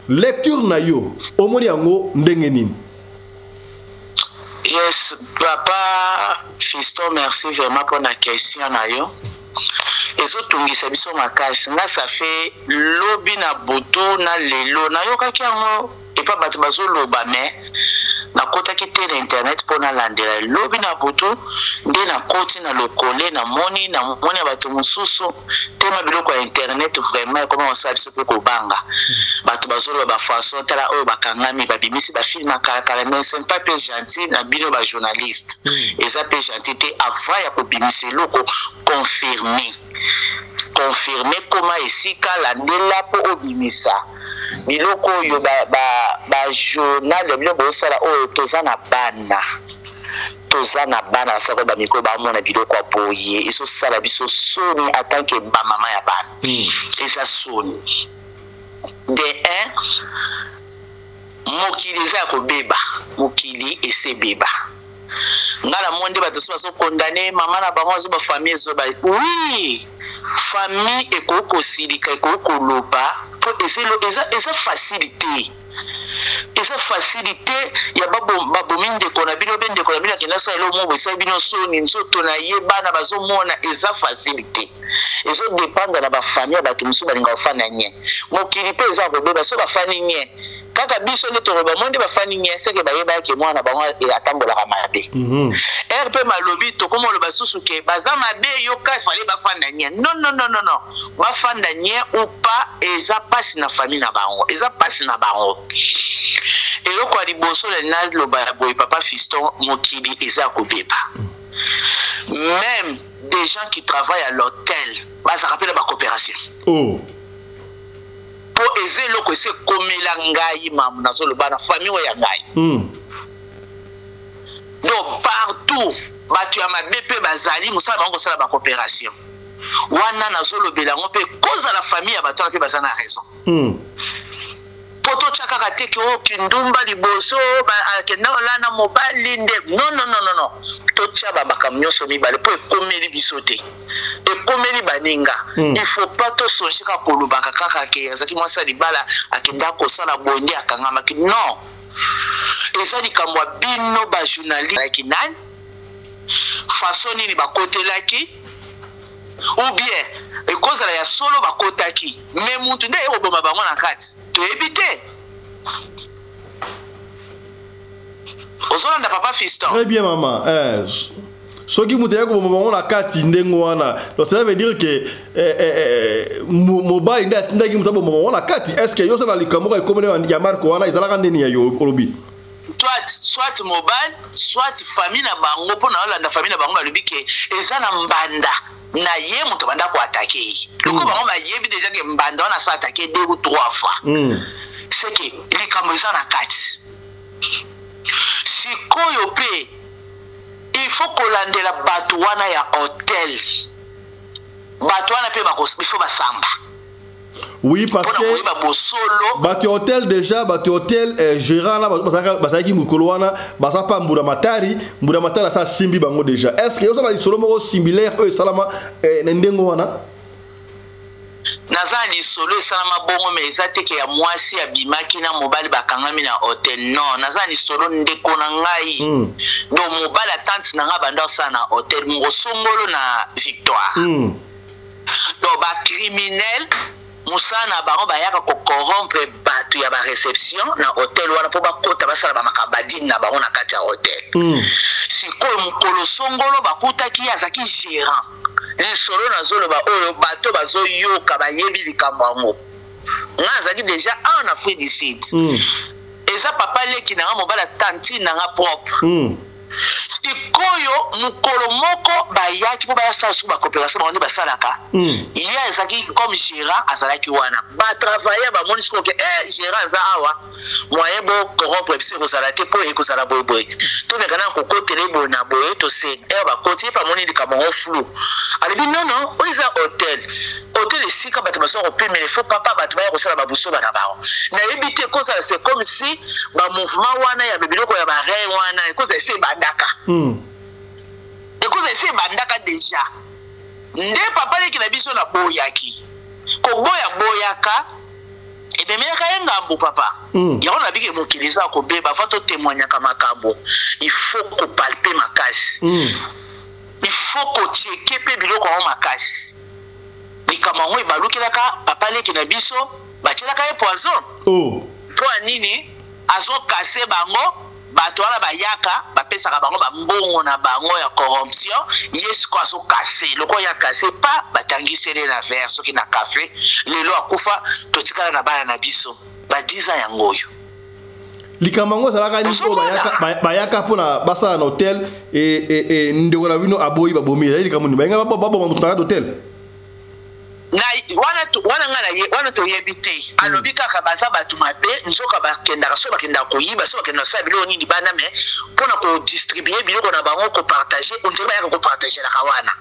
lecture na yo, omoni yango ndenge nini? Yes, papa Fiston, merci vraiment pour la question na yo. Ezotungisa biso makasi. Nga ça fait lobi na butu na lelo nayokaki yango epa bato bazoloba, mais nakotaki te na internet mpo nalandela. Lobi na butu nde nakoti na lokole, namoni ya bato mosusu tema biloko ya internet. Vraiment ekoma kosala biso mpe kobanga. Bato bazoloba bafaçon, tala oyo bakangami, babimisi bafilm kalakala, mais c'est pas mpe gentil na bino bajournaliste. Eza mpe gentil te. Avant ya kobimisa eloko, confirme, confirme, koma esika, landela mpo obimisa biloko oyo. Bajournal ya bino bosala oyo, toza na bana, toza na bana basaka bamikolo bamona biloko ya boye, ezosala biso soni en tant que bamama ya bana. Eza soni. De un, mokili eza ya kobeba, mokili esebeba. Nga na moni nde bato so bazokondane mama na bango, azo bafamille ezoba. Oui, famille ekoki kosilika, ekoki koloba, mpo eza facile te, eza facile te ya babomi ndeko na bino, be ndeko na bino akenda sala eloko moko esali bino soni, nzoto na ye bana bazomona. Eza facile te, ezodépendre na bafamille ya bato mosusu balingaka kofanda nye. Mokili mpe eza kobeba. So bafandi nye kaka biso nde toloba mo nde bafandi nye, seke bayebaki mwana bango atambolaka mabe. Ere mpe balobi, tokoma oloba susu ke baza mabe, yoka efale bafanda nye. Non, non, non, non, non, bafanda nye ou pas, eza mpasi na famille na bango, eza mpasi na bango. Eloko ya liboso naloba ya boye, papa Fiston, mokili eza ya kobeba. Même des gens qui travaillent à l'hôtel bazalaka mpe na bacoopération. Oh. Mpo eza eloko esi ekomela ngai, mamu nazoloba na famille oyo ya ngai. Donc partout bato ya mabe mpe bazali, mosala bango kosala bacoopération wana. Nazolobela yango mpe kozala famille ya bato wana mpe baza na raison. Mpo totya kaka te ke oyo kindumba liboso akenda kolala mobali nde. Non, non, non, non, non, totya bamakambo nyonso mibale, mpo ekomeli biso te, ekomeli baninga. Il faut pas tosonge kaka kolobaka kaka ke azalaki mwasi ya libala, akenda kosala boye nde akangamaki. Non, eza likambo ya bino bajournaliste. Azalaki nani? Façon nini bakotelaki? Ou bien ekozala ya solo bakotaki, mais mutu nde aye koboma bango na kati, toyebi te. Ozolanda, papa Fiston? Très bien, mama. Soki moto aye koboma bango na kati ndenge wana, donc cela veut dire que mobali nde atindaki moto aboma bango na kati. Est ce que yo oza na likambo moko ekomeli ya marke wana? Ezalaka ndeni ya yo olobi? Soit mobali, soit famille na bango. Mpo na olanda famille na bango, balobi ke eza na mbanda na ye moto banda koattaquer ye. Loko bango bayebi déjà ke mbanda wana asa attaquer deux ou trois fois. C'est que likambo eza na kati. Sikoyo mpe il faut kolandela bato wana ya hotel. Bato wana mpe il faut basamba. Oui, parce que bato ya hôtel déjà, bato ya hôtel, gérant na bazalaki mokolo wana, baza pa mbula matari. Mbula matari asa asimbi bango déjà. Est ce que oza na lisolo moko similaire oyo esalama na ndenge wana? Naza na lisolo esalama bongo, mais eza te ke ya mwasi abimaki na mobali bakangami na hotel. Non, naza na lisolo ndeko na ngai. Donc mobali ya tante na ngai banda osala na hotel moko songolo na Victoire. Donc bacriminel, mosala na bango, bayaka kocorrompre bato ya bareception na hotel wana mpo bakota basala bamakambo badini na bango na kati ya hotel. Sikoyo mokolo songolo bakutaki ye azalaki gérant. Lisolo nazoloba oyo, bato bazoyoka bayebi likambo yango. Nga azalaki déjà awa na Afrique du Sud. Eza papa leki na nga, mobali ya tantine na nga propre. Sikoyo mokolo moko bayaki mpo bayasala suku bacoopération bango nde basalaka. Ye azalaki comme gérant, azalaki wana. Batravailleur bamoni sikoyo ke gérant aza awa, moyen bo corrompre biso ekozala te, mpo ekozala boyeboye, tomeka na kokotela ye boye na boye, tosenga ere bakoti ye mpe amoni likambo yango flou. Alobi: "Non, non, oyo eza hotel, hotel esika bato basoka kopemela, ifo papa bato baya kosala babusoba na bango." Nayebi te, ekozala c'est comme si bamouvement wana ya biloko ya barein wana ekozala esi ebandaka. Ekozala esi ebandaka déjà. Nde papa leki na biso na boyaki koboya, boyaka ememelaka ye ngambo papa. Yango nabiki mokili eza kobeba. Va totémoignaka makambo, il faut kopalper makasi. Il faut kochecker mpe biloko yango makasi. Likambo yango ebalukelaka papa leki na biso, batielaka ye poison. Oh. Mpo ya nini? Azokase bango, bato wana bayaka, bapesaka bango bambongo na bango ya corruption. Ye siko azokase, lokola ye akase pa batangiseli na verre soki na café. Lelo akufa, totikala na bana na biso ba 10 ans yango oyo. Likambo yango ezalaka nini oyo bayaka mpona basala na hotel e ndeko na bino aboyi, babomi? Ezali likambo nini? Bayenga baboma moto na kati hotel? Na wana wana ngai na ye wana toyebi te. Alobi kaka baza bato mabe, nzoka bakendaka so bakendaka koyiba, so bakendaka kosala biloko nini bana, mais mpona kodistribuer biloko na bango, kopartager, on dirait bayaka kopartagelaka wana.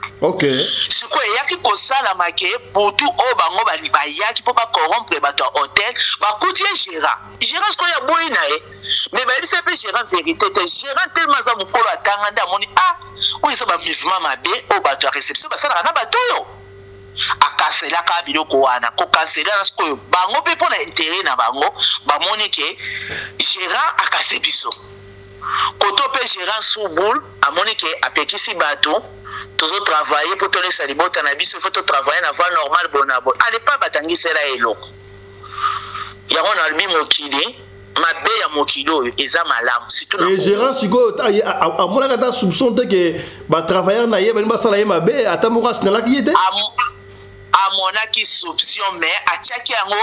Sikoyo eyaki kosalama ke butu oyo bango bayaki mpo bacorrompre bato ya hotel, bakuti ye gérant. Gérant sikoyo aboyi na ye, mais bayebisa mpe gérant vérité te. Gérant tellement aza mokolo atanga, nde amoni: "Ah, oyo eza bamouvement mabe oyo bato ya réception basalaka na bato oyo." Akancelaka biloko wana. Kocancela na sikoyo bango mpe mpo na intérêt na bango, bamoni ke gérant akase biso koto mpe gérant subul amoni ke apekisi bato. Tozotravailler mpo tolesa libota na biso, ifo totravailler na voie normale boye na boye. Alepa batangisela ye eloko yango. Nalobi mokili mabe ya mokili oyo eza malamu, surtout na e Congo. Gérant sikoyo amonaka ata soupçon te ke batravailleur na ye balingi basala ye mabe? Ata moko asignalaki ye te? Amonaki soupçon, mais atiaki yango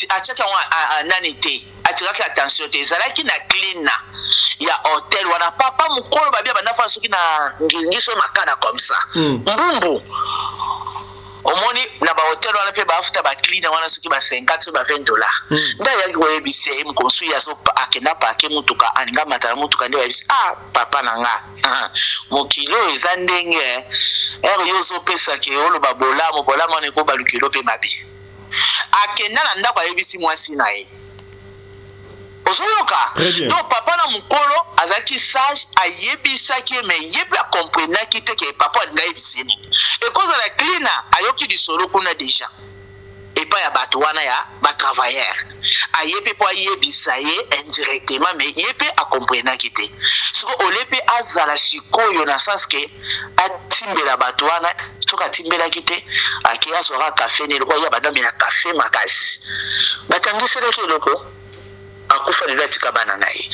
atiaki yango nani te, atiraki attention te. Ezalaki na cleaner ya hotel wana, papa mokolo babia banda fa soki na ngingi so makala comme ça. Mbumbu omoni na bahotel wana mpe bafuta bacleaner wana soki ba 50 so ba 20 dollars. Nde ayaki koyebisa ye mokonsu ye azo akenda parquer mutuka, alinga mata na mutuka, nde bayebisi: "Ah, papa na nga, mokili oyo eza ndenge ere yo ozopesake oloba bolamu, bolamu wana ekobalukelo mpe mabe." Akenda na ndako, ayebisi mwasi na ye. Ozoyoka? Très bien. Donc papa na mokolo azalaki sage, ayebisaki ye, mais ye mpe akomprenaki te ke papa alingi ayebisi ye nini. Ekozala cleaner ayoki lisolo kuna déjà epai ya bato wana ya batravailleur, aye mpe mpo ayebisa ye indirectement, mais ye mpe akomprenaki te. Siko ole mpe azala sikoyo na sens ke atimbela bato wana, soki atimbelaki te, ake azwaka kafe ne eloko ya bandomela kafe makasi, batangiselaki eloko, akufa. Lelo atika bana na ye.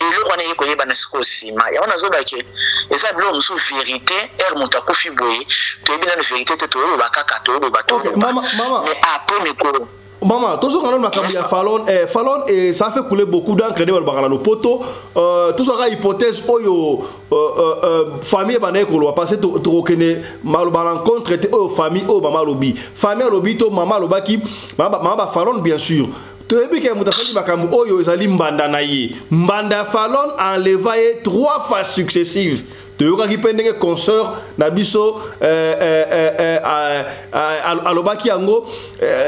Eloko wana eye koyebana sikoyo nsima. Yango nazobake eza biloko mosusu, vérité ere moto akufi boye, toyebi nano vérité te, toyoloba kaka, toyoloba, toyoloba, mais après mikolo. Mama, tozonga nano makambo ya Falon. Falon, ça fait couler beaucoup d'encre nde balobaka na lopoto. Tozwaka hypothèse oyo famille ebandaki koloba, parce que tokokende maloba na rencontre te. Oyo famille, oyo mama alobi, famille alobi to mama alobaki, mama bafalon, bien sûr toyebi ke moto asali makambo oyo ezali mbanda na ye. Mbanda ya Falon enleva ye trois fois successive. Toyokaki mpe ndenge consœur na biso alobaki yango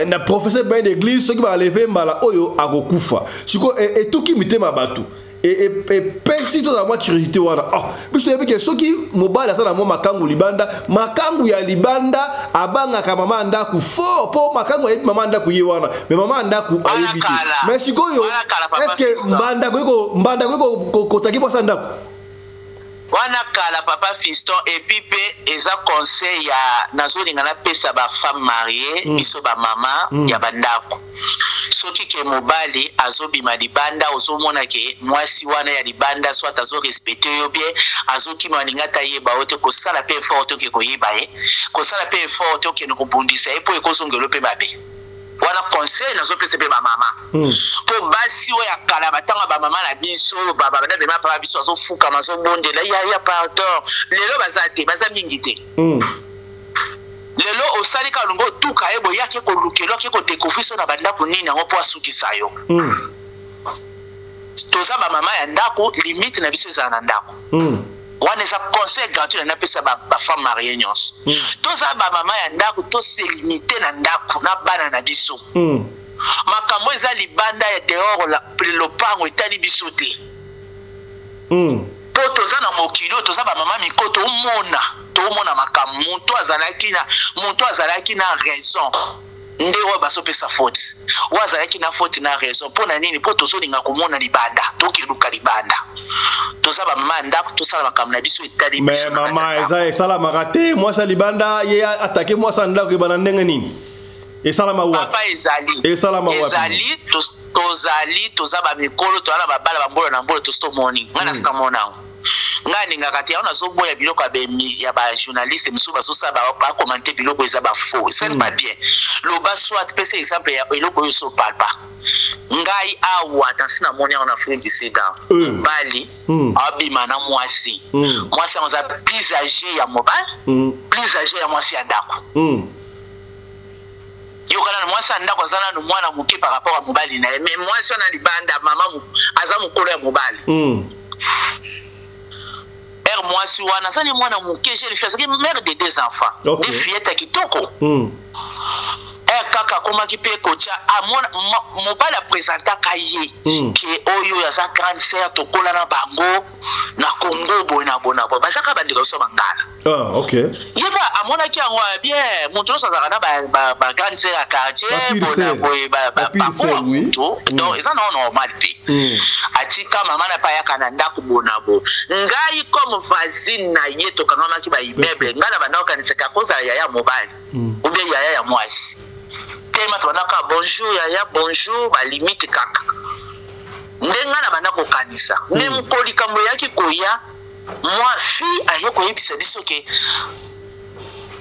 na professeur bain d'église, soki baenlever mbala oyo akokufa. Sikoyo etuki mitema bato. Epesi tozala mwa curiosité wana. Oh, biso toyebi ke soki mobali aza na mwa makangu libanda, makangu ya libanda abangaka mama ya ndako fort, mpo makangu ayebi mama ya ndako ye wana, mais mama ya ndako ayebi te. Mais sikoyo, est ce que mbanda akoki kotaki mwasi ya ndako? Wana kala, papa Fiston. Et puis mpe eza conseil ya nazolinga napesa bafemme mariée, biso bamama ya bandako. Soki ke mobali azobima libanda, ozomona ke mwasi wana ya libanda soit azorespecte yo bien, azokima, alingi ata yeba yo te, kosala mpe effort te oke koyeba ye, kosala mpe effort te okende kobundisa ye, mpo ekozongela mpe mabe. Wana conseil nazopesa mpe bamama, mpo basi oyo ya kala, batanga bamama na biso oyo babada papa biso azofukama, azobondela ya pardon, lelo baza te, baza mingi te. Lelo osali kaka olingi otuka ye boye, ake kolukela, ake kodécouvrir so na bandako nini yango mpo asukisa yo. Toza bamama ya ndako, limite na biso ezala na ndako. Wana eza conseil gratuit na napesa bafemme mariée nyonso. Toza bamama ya ndako, tose limite na ndako na bana na biso. Makambo eza libanda ya dehors lopango etali biso te, mpo toza na mokili oyo, toza bamama miko, tomona tomona makambo. Moto azalaki na raison nde oyo bazopesa faute, oyo azalaki na faute na raison. Mpo na nini? Mpo tozolinga komona libanda, tokeluka libanda. Toza bamama ya ndako, tosala makambo na biso etali. Mais mama, eza esalamaka te mwasi ya libanda ye atake mwasi ya ndako. Ebana ndenge nini? Esalama wapi? Papa, ezali. Esalama wapi? Ezali. Tozali, toza bamikolo, toza na babala bambolo na mbolo, tosi tomoni. Ngai nasika mona yango, ngai alingaka te yango. Nazoboya biloko ya bajournaliste mosusu bazosala, bacommenter biloko eza bafaux, esali pas bien. Loba soit pesa exemple ya eloko oyo osopalpa. Ngai awa nasi namoni yango na Afrique du Sud, mobali abima na mwasi, mwasi yango aza plus âgé ya mobali, plus âgé ya mwasi ya ndako. Yokana na mwasi ya ndako aza nanu mwana moke par rapport ya mobali na ye, mais mwasi wana libanda, mama aza mokolo ya mobali. Ere mwasi wana aza ni mwana moke, jeune fille, azalaki mère de deux enfants, deux fillettes ya kitoko. Ere kaka akomaki mpe kotia mobali apresentaka ye ke oyo aza grande sœur, tokola na bango na Congo boye na boye na boye, bazaka bandeko biso bangala. Ye mpe amonaki yango bien. Moto nyonso azalaka na bagrande sœur ya quartier boye na boye, bakoma moto, donc eza nango normal. Mpe atika mama na mpe ayaka na ndako boye na boye. Ngai comme voisine na ye, tokangamaki baimmeuble, ngai na bandako kanisaka kozala yaya mobali ou bien yaya ya mwasi tema, tobandaka bonjour yaya, bonjour, balimite kaka nde ngai na banda kokanisa. Me mokolo likambo eyaki koya, mwa fille aye koyebisa biso ke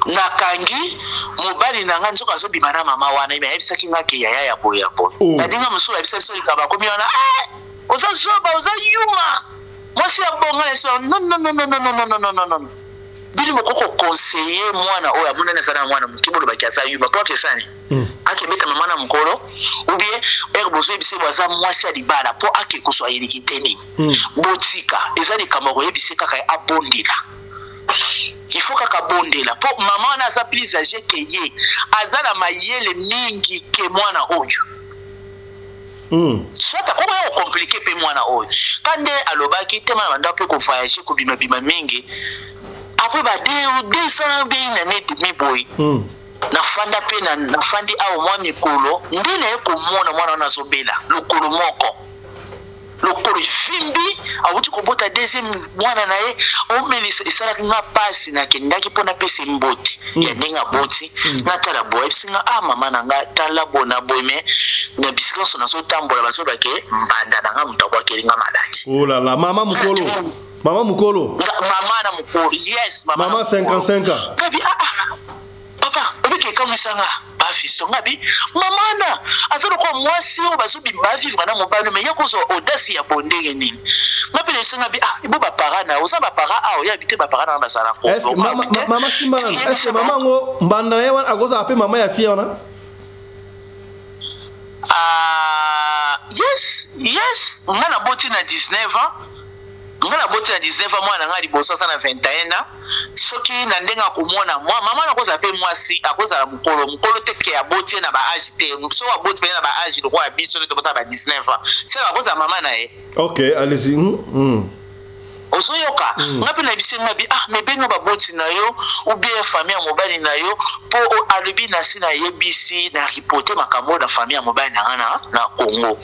nakangi mobali na ngai, nzoka azobima na mama wana. Me ayebisaki nga ke yaya ya boye ya boye. Nadinga mosusu ayebisa biso likambo akomi wana: "Eh, oza zoba, oza yuma, mwasi ya bonga na biso." Non, non, non, non, non, non, non, non, non, non. Bino moko koconseiller mwana oyo amonani aza na mwana moke, bolobaki aza yuma mpo akesani, akebeta mama na mokolo, ou bien ere bozoyebisa ye bo aza mwasi ya libala mpo ake kozwa eliki te nini. Botika, eza likambo ya koyebisa kaka abondela. Il faut kaka bondela mpo mama wana aza plus âgé ke ye, aza na mayele mingi ke mwana oyo. Soit akokoya kocompliquer mpe mwana oyo. Ka nde alobaki te, mana banda mpe kovoyage, kobimabima mingi. Après ba 2 ans bien une année demi boye, nafanda mpe nafandi awa mwa mikolo, nde naye komona mwana wana azobela lokolo moko, lokolo efimbi, awuti kobota deuxième mwana na ye, omelisa. Esalaki nga mpasi. Nakendaki mpo napesa mbote ya ndenge aboti. Natala boye, ayebisi nga: "Ah, mama na nga, tala boye na boye." Me na bisika nyonso nazotambola, bazobake mbanda na nga moto abwakeli nga maladi. Oh là là, mama mokolo, mama mokolo. Mama na mokolo, yes. Mama, mama 55 ans. Ngabi: "Ah ah, papa, obiki ekamwisanga bafisto." Ngabi: "Mama wana aza lokola mwasi oyo bazobima, bavivre na mobali, me ya kozwa audace ya bo ndenge nini?" Nga mpe nayebisa ngabi: "Ah, ebo bapara na oza bapara awa, oyabi te bapara na bazala." Mama, simba nanu, est ce mama yango, mbanda na ye wana akozala mpe mama ya fille wana? Ah, yes, nga naboti na 19 ans. Nga naboti na 19 ans, mwana na nga liboso aza na 21 ans. Soki na ndenge akomona mwa mama nakozala mpe mwasi, akozala mokolo mokolo te ke aboti ye na ba age te. Soki aboti mpe na ba age lokola ya biso nde tobota ba 19 ans, seke akozala mama na ye. Ok, allez-y. Ozoyoka? Nga mpe nayebisi nga bi ah, me benga baboti na yo ou bien famille ya mobali na yo, mpo alobi nasi nayebisi na ripote makambo oyo na famille ya mobali na nga na Congo,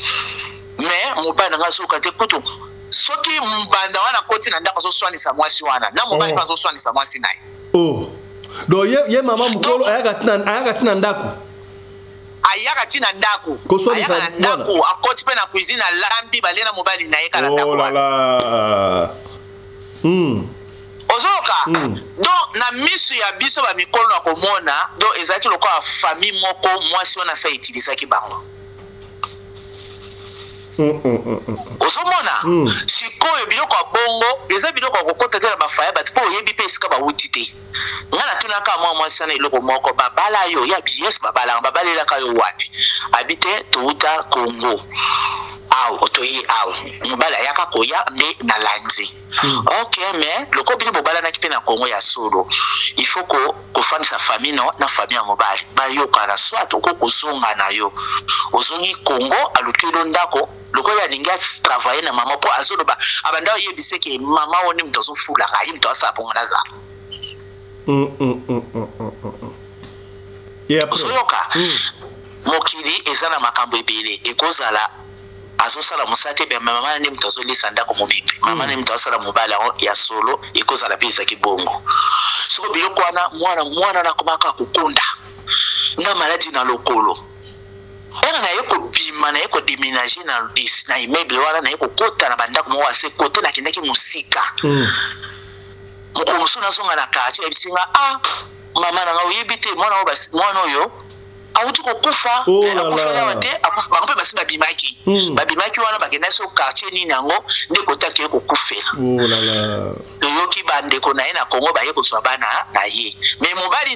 mais mobali na nga azoyoka te. Kutu soki mbanda wana akoti na ndako, azoswanisa mwasi wana na mobali mpe azoswanisa mwasi na ye. Oh, donc ye mama mokolo ayaka ti na ndako? Ayaka ti na ndako. Koswanisa? Ayaka na ndako, akoti mpe na cuisine, alambi, balie na mobali na ye kala ndako Oh là wana. là. Ozoyoka? Donc na misu ya biso bamikolo na komona, donc ezalaki lokola famille moko, mwasi wana asa utilisaki bango. Ozomona? Sikoyo biloko ya bongo eza biloko ya kokota te na bafaya bato, mpo oyebi mpe esika bawuti te. Nga natunaka mwa mwasi wana eloko moko: babala yo? Ya bies, babalanga, babalelaka yo wapi? Abi te, towuta Congo awa, toye awa, mobali ayaka koya nde nalandi. Ok, mais loko bino bobalanaki mpe na Congo ya solo, il faut ko kofandisa famille no na famille ya mobali, bayokana. Soit oko kozonga na yo, ozongi Congo, alukeli yo ndako. Lokola alingi atravaille na mama, mpo azoloba abanda oyebisa ke mama oyo nde moto azofulaka ye, moto asala mpongo nazala. Et après? Ozoyoka? Mokili eza na makambo ebele. Ekozala azosala mosala te, me mama na nde moto azolisa ndako mobimba, mama nde moto azosala mobali yango ya solo. Ekozala mpe ezalaki bongo. Soko biloko wana, mwana mwana nakomaka kokunda na maladi na lokolo wana, naye kobima, naye kodéménager na immeuble wana, naye kokota na bandako moko ase kote, nakendaki mosika. Mokolo mosusu nazonga na quartier, ayebisi nga: ah, mama na nga, oyebi te, mwana oyo mwana oyo awuti kokufa. Oh Mais là akufeli là. awa te, bango mpe basi babimaki. Babimaki wana, bakendaki so quartier nini yango nde kotaki ye kokufela. Oh là là. Toyoki bandeko na ye na Congo baye kozwa bana na ye, mais mobali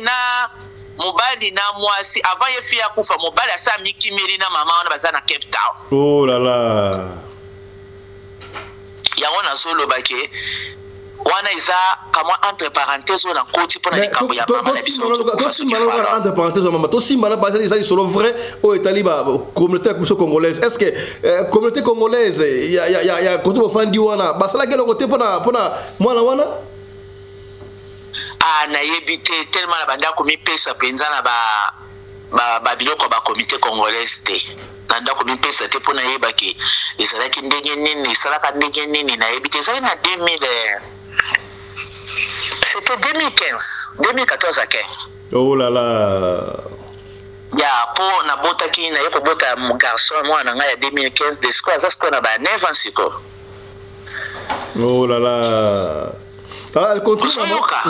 na mwasi, avant ye fi akufa, mobali asa amikimeli na mama wana, baza na Cape Town. Oh là là. Yango nazoloba ke wana eza kamwa entre parenthèse oyo nakoti mpona likambo ya mama na biso. Tosimba nano entre parenthèse ya mama, tosimba na basi. Eza lisolo vrai oyo etali bacommunauté ya biso congolaise. Est ce que communauté congolaise ya kote bofandi wana basalaki eloko te mpona mwana wana? Ah, nayebi te, tellement na bandako mipesa mpenza na babiloko ya bacommunauté congolaise te. Na ndako mipesa te mpo nayebaki ezalaki ndenge nini, esalaka ndenge nini, nayebi te. Ezalaki na 2000, c'était 2015, 2014 à 15. Oh là là. Ya mpo nabotaki, naye kobota garçon, mwana na ngai ya 2015 de sikoyo aza sikoyo na ba 9 ans sikoyo. Oh là là. Ah, elle continue, maman. Ozoyoka?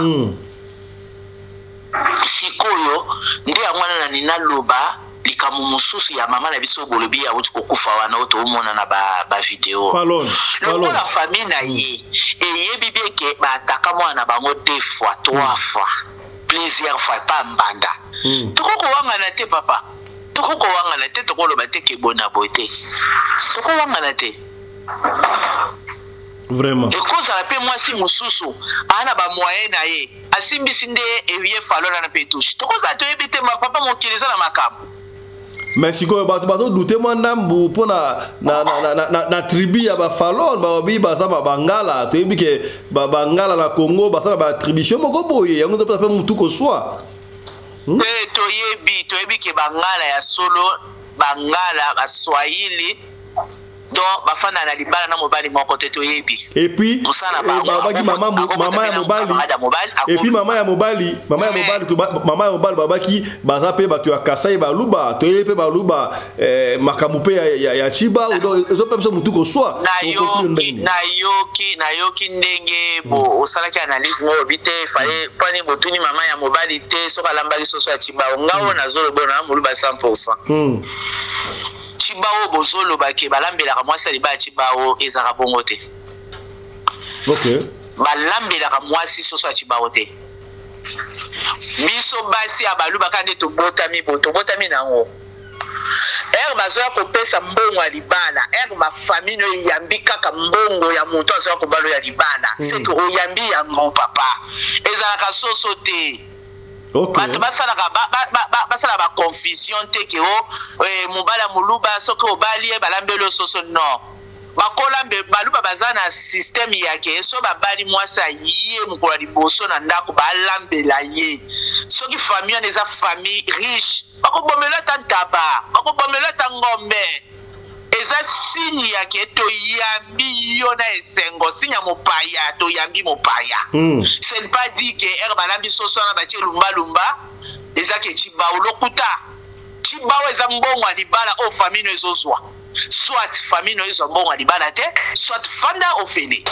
Sikoyo nde yango wana nani naloba likambo mosusu ya mama na biso bolobi awuti kokufa wana, oyo toomona na bavideo. Falon. Falon. Lokola famille na ye eyebi bien ke baataka mwana na bango deux fois, trois fois, plusieurs fois pa mbanda, toko kowangana te, papa, toko kowangana te, tokoloba te ke bona boye te, tokowangana te. Vraiment. Ekozala mpe mwasi mosusu aa na bamoyen na ye, asimbisi nde ye Falon wana mpe touche. Tokozala toyebi te, papa, mokili eza na makambo. Mais sikoyo bato bazodouter mwa ndambu mpo na tribu ya bafalon. Balobi baza bangala. Toyebi ke bangala na Congo basala baattribution moko boye, yango nde mpe mutu koswa. Te, toyebi ke bangala ya solo, bangala baswahili, donc bafanda na libala na mobali moko te, toyebi. Et puis Mosala bango, babaki mama ya mobali camarade ya mobali. Et puis mama ya mobali, babaki baza mpe bato ya Kasai, baluba. Toyebi mpe baluba, makambo mpe ya Chiba, donc ezope biso mutu koswa. Nayoki ndenge bo osalaki analyse moko, obi te faye mpani botuni mama ya mobali te soki alambaki soso ya Chibao. Nga oyo nazoloba na moluba 100. Chibao bozoloba ke balambelaka mwasi ya libala chibao, ezalaka bongo te. Balambelaka mwasi soso ya chibao te. Biso basi ya baluba kaka nde tobotami bo tobotami nango. Ere bazoya kopesa mbongo ya libala, ere bafamille no eyambi kaka mbongo ya moto azoya kobala ya libala, c'est que oyambi yango papa, ezalaka soso te. Bato basalaka basala ba confusion te ke o mobali ya moluba soki obali ye balambeli yo soso. Non, bakolambe baluba baza na système ya ke so babali mwasi aye mokolo ya liboso na ndako, balambela ye. Soki famille wana eza famille riche, bakobomela ata ntaba, bakobomela ata ngombe. Eza signe ya ke toyambi yo na esengo, signe ya mopaya, toyambi mopaya. Ce n'est pas dit ke ere balambi soso wana batie lumbalumba, eza ke tshibawu. Lokuta. Tshibawu eza mbongo ya libala oyo famille no ezozwa. Soit famille no ezwa mbongo ya libala te, soit fanda ofele.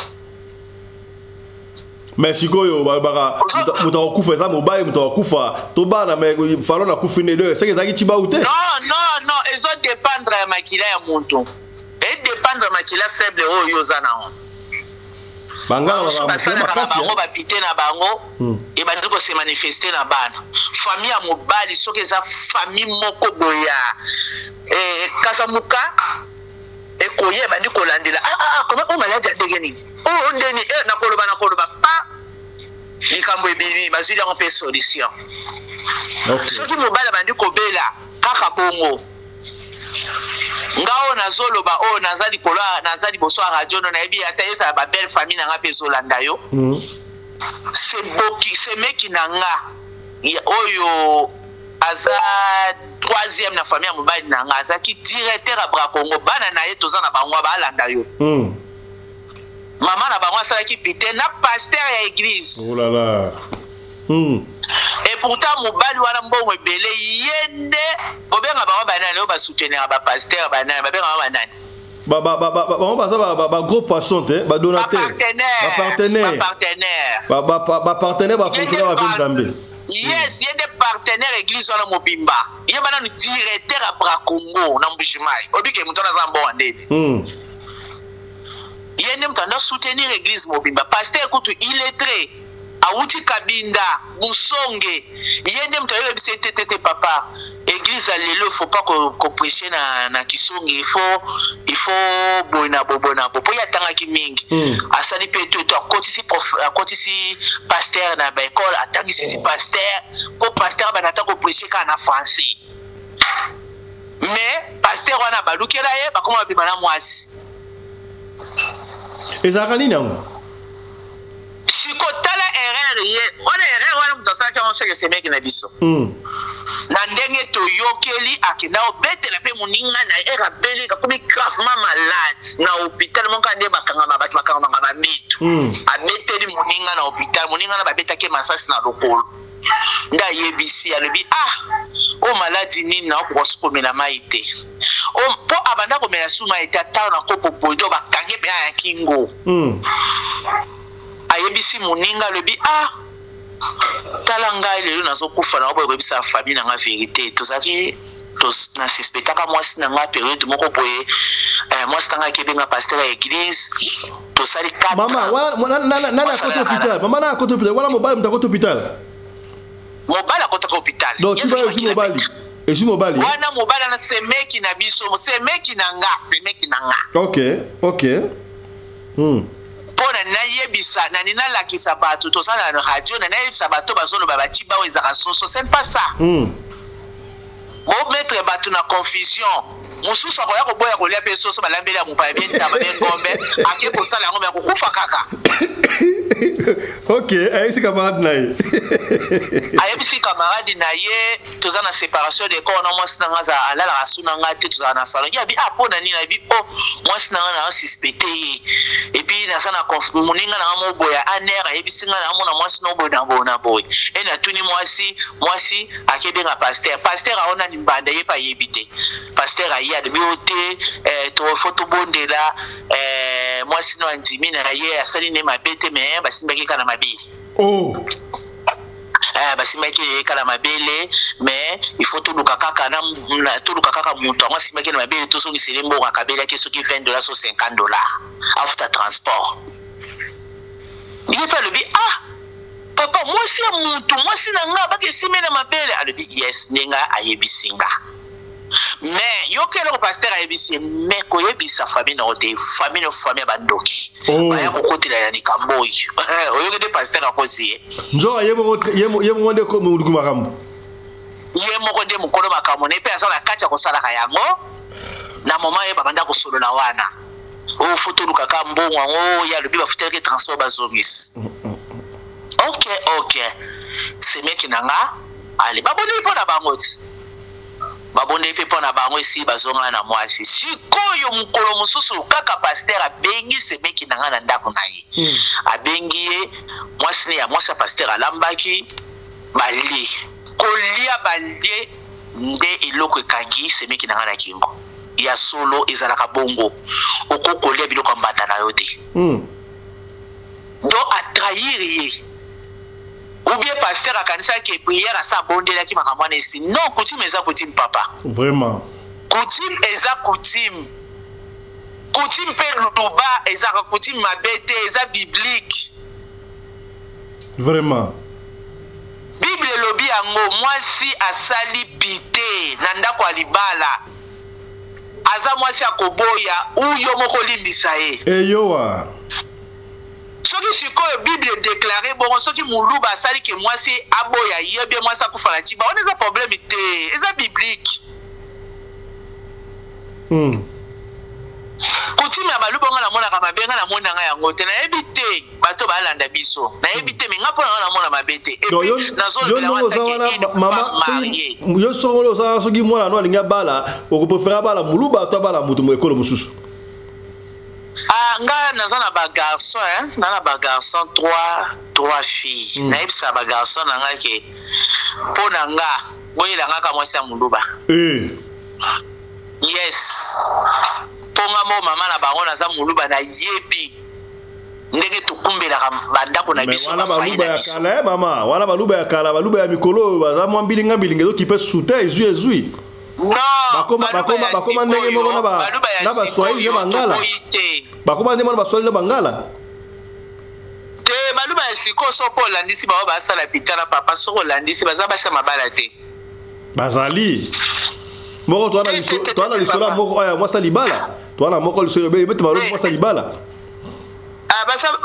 Mais sikoyo balobaka moto akokufa eza mobali, moto akokufa to bana, mais falon akufi nde donc seke ezalaki tshibawu te? Non, non, non, ezodépendre ya makila ya moto, edépendre makila faible oyo yo oza nango. Bangala basalaka na bango bapite na bango, ebandi kose manifester na bana. Famille ya mobali, soki eza famille moko boye ya kasamuka, ekoya ebandi kolandela: ah, ah, ah, koma oyo maladi ya ndenge nini, oyo ndeni nakoloba pa likambo ebimi, bazwili yango mpe solution. Soki mobali abandi kobela kaka bongo, nga oyo nazoloba oyo naza likolo, naza liboso ya radio no, nayebi ata ezala babelle famille na nga mpe ezolanda yo. Seboki semeki na nga oyo aza troisième na famille ya mobali na nga, azalaki directeur ya Bracongo. Bana na ye toza na bango, balanda yo. Mama na bango asalaki pite na pasteur ya église. Oh là là. Et pourtant mobali wana mbongo ebele. Ye nde bobenga bango banani oyo basoutenir bapasteur? Banani babenga bango? Banani? Bango baza bagros poisson te, badonateur. Bapartenaire. Bapartenaire, bafonctionnaire bave Nzambe. Yes, ye nde partenaire église wana mobimba. Ye bananu directeur ya Bracongo na Mbujimayi. Obike moto wana aza mbongo ndeni. Ye nde moto anda soutenir église mobimba. Pasteur kutu illettré, awuti Kabinda Busonge. Ye nde moto ayebisa ete te te papa, église ya lelo, il faut pas koprêcher na kisonge, il faut boye na bo, boye na bo, mpo ye atangaki mingi. Asali mpe to akotisi pasteur na baekole, atangisisi pasteur mpo pasteur abanda ata koprêcher kaka na français. Mais pasteur wana balukela ye, bakoma babima na mwasi. Ezalaka nini yango? Siko tala erreur ye wana, erreur wana moto asalaki yango seke semeki na biso. Na ndenge toyokeli, akenda obetela mpe moninga na ye, ere abeli, akomi gravement malade na hôpital moko nde bakangama bato, bakangamaka bambetu. Abeteli moninga na hôpital, moninga na babetaki masasi na lokolo. Nde ayebisi, alobi: "Ah, oyo maladi nini? Naokoka su komela mai te." Mpo abanda komela su mai te, ata na kopo boye do bakangi mpe ya kingo. Ayebisi moninga, alobi: "Ah, tala ngai lelo nazokufa na boye, koyebisa famille na nga vérité. Tozalaki na suspectaka mwasi na nga période moko boye, mwasi na nga akebenga pasteur ya église, tosali." Mama, nani akoti hôpital? Mama, nani akoti hôpital wana? Mobali moto akoti hôpital? Mobali akotaka hôpital. Donc tu vas, ezwi mobali, ezwi mobali. Wana mobali wana semeki na biso, semeki na nga, semeki na nga. Ok. Mpo na nayebisa nani, nalakisa bato, tosala na radio, na nayebisa bato bazoloba batshibawu ezaka soso, ce n'est pas ça. Bomettre bato na confusion. Mosusu akoya koboya kolia mpe soso balambeli ya mopaya, bie ntaba, bie ngombe, ake kosala yango, me akokufa kaka. Ok, ayebisi camarade na ye. Ayebisi camarade na ye: "Toza na séparation de corps na mwasi na nga, aza alalaka su na nga te, tozala na salon." Ye abi: "Ah, mpo na nini?" Abi: "O oh, mwasi na nga na suspecte ye, et puis naza na moninga na nga moko boye aner ayebisi nga na amona mwasi na boye na boye na boye. E natuni mwasi, mwasi akebenga pasteur, pasteur aonani mbanda, ye mpe ayebi te. Pasteur aye, alobi o te, faut tobondela mwasi no andimi na ye, asali ne mabe te, me basimbaki kaka na mabele." Oh. Basimbaki ye kaka na mabele, mais il faut toluka kaka na toluka kaka moto yango asimbaki na mabele, tozongisele mbongo akabelaki, soki 20 $ so 50 $, afuta transport. Ye mpe alobi: "Ah papa, mwasi ya mutu, mwasi na nga baka esimbi na mabele?" Alobi: "Yes, ndenge ayebisi nga." Mais yoka eloko pasteur ayebisi ye, mais koyebisa famille na yo te, famille no famille ya bandoki. Oh. Baya kokotela na likambo oyo. Oyoki nde pasteur akosi ye. Nzoka ye moko ye moko nde moluki makambo. Ye moko nde mokolo makambo na ye mpe aza na kati ya kosalaka yango na moment ye babanda kosolola wana. Oyo fo toluka ka mbongo yango ye alobi bafutelaki transport bazongisi. Ok ok. Semeki na nga ale babondeli mpo na bango ti. Babondeli mpe mpo na bango esi bazongana na mwasi. Sikoyo mokolo mosusu kaka pasteur abengi semeki na ngai na ndako na ye. Abengi ye, mwasi ne ya mwasi ya pasteur alambaki, balie. Kolia balie nde eloko ekangi semeki na ngai na kingo. Ya solo ezalaka bongo. Okoki kolia biloko ya mbanda na yo te. Donc a trahir ye. Ou bien pasteur akanisaki ke prière asa abondelaki makambo wana esi. Non, coutume eza coutume papa. Vraiment. Coutume eza coutume. Coutume pe luba ezaka coutume mabe te, eza biblique. Vraiment. Bible elobi yango, mwasi asali pite na ndako ya libala. Aza mwasi akoboya ou yo moko limbisa ye. Eyowa. Soki sikoyo bible e declare bongo soki muluba asali ke mwasi aboya ye bien mwasi akufa na tshiba wana eza problème te eza biblique. Coutume ya baluba nga namonaka mabe nga namoni nanga yango te nayebi te bato balanda biso nayebi te mais nga mpo na nga namona mabe te et puis nazolobela yo oza wana mama soki yo songolo oza wana soki mwana no alingi abala okoprefere abala muluba to abala moto ekolo mosusu? Ah, nga naza na ba garçon hein, na na ba garçon 3 filles. Nayebisa ba garçon na nga ke mpo na nga boyela nga ka mwasi ya muluba. Yes. Mpo nga mo mama na bango naza muluba nayebi ndenge tokumbelaka bandako na biso, wana ba foyer baluba na ya biso. kala, mama, wana baluba ya kala, baluba ya mikolo oyo baza mwa mbilinga mbilinga ezokipe sute ezwi ezwi. Non, Bakoma, baluba bakoma, ya bakoma ndenge moko na ba, sikoyo, baluba ya na baswahili na sikoyo, bangala. toboyi te. Bakoma ndenge moko na baswahili na bangala. Te, baluba ya sikoyo soki mpo olandisi bango basala pita na papa, soki olandisi baza basi ya mabala te. Bazali. Moko toa na Te, liso, te, te, toa na te, lisola papa. moko oyo mwasi ya libala. Toa na moko liso ebete balobi Te. mwasi ya libala. Ah, basa,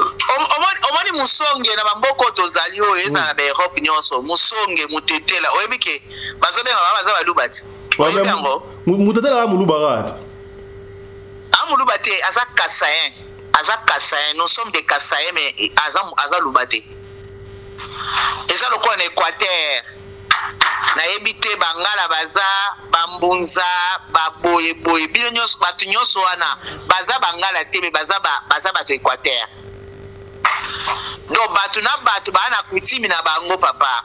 omoni musonge na bamboka oyo tozali oyo ezala na ba Europe nyonso, musonge mutetela oyebi ke bazobenga bango baza baluba te. Oyebi yango? Mutetela aza muluba kaka te. Ah, muluba te, aza kasaïen. Aza kasaïen, nous sommes des kasaïens mais aza luba te. Eza lokola na Équateur. Nayebi te bangala baza bambunza baboye boye bino nyonso bato nyonso wana baza bangala te mais baza bato Équateur. Donc bato na bato baa na coutume na bango papa.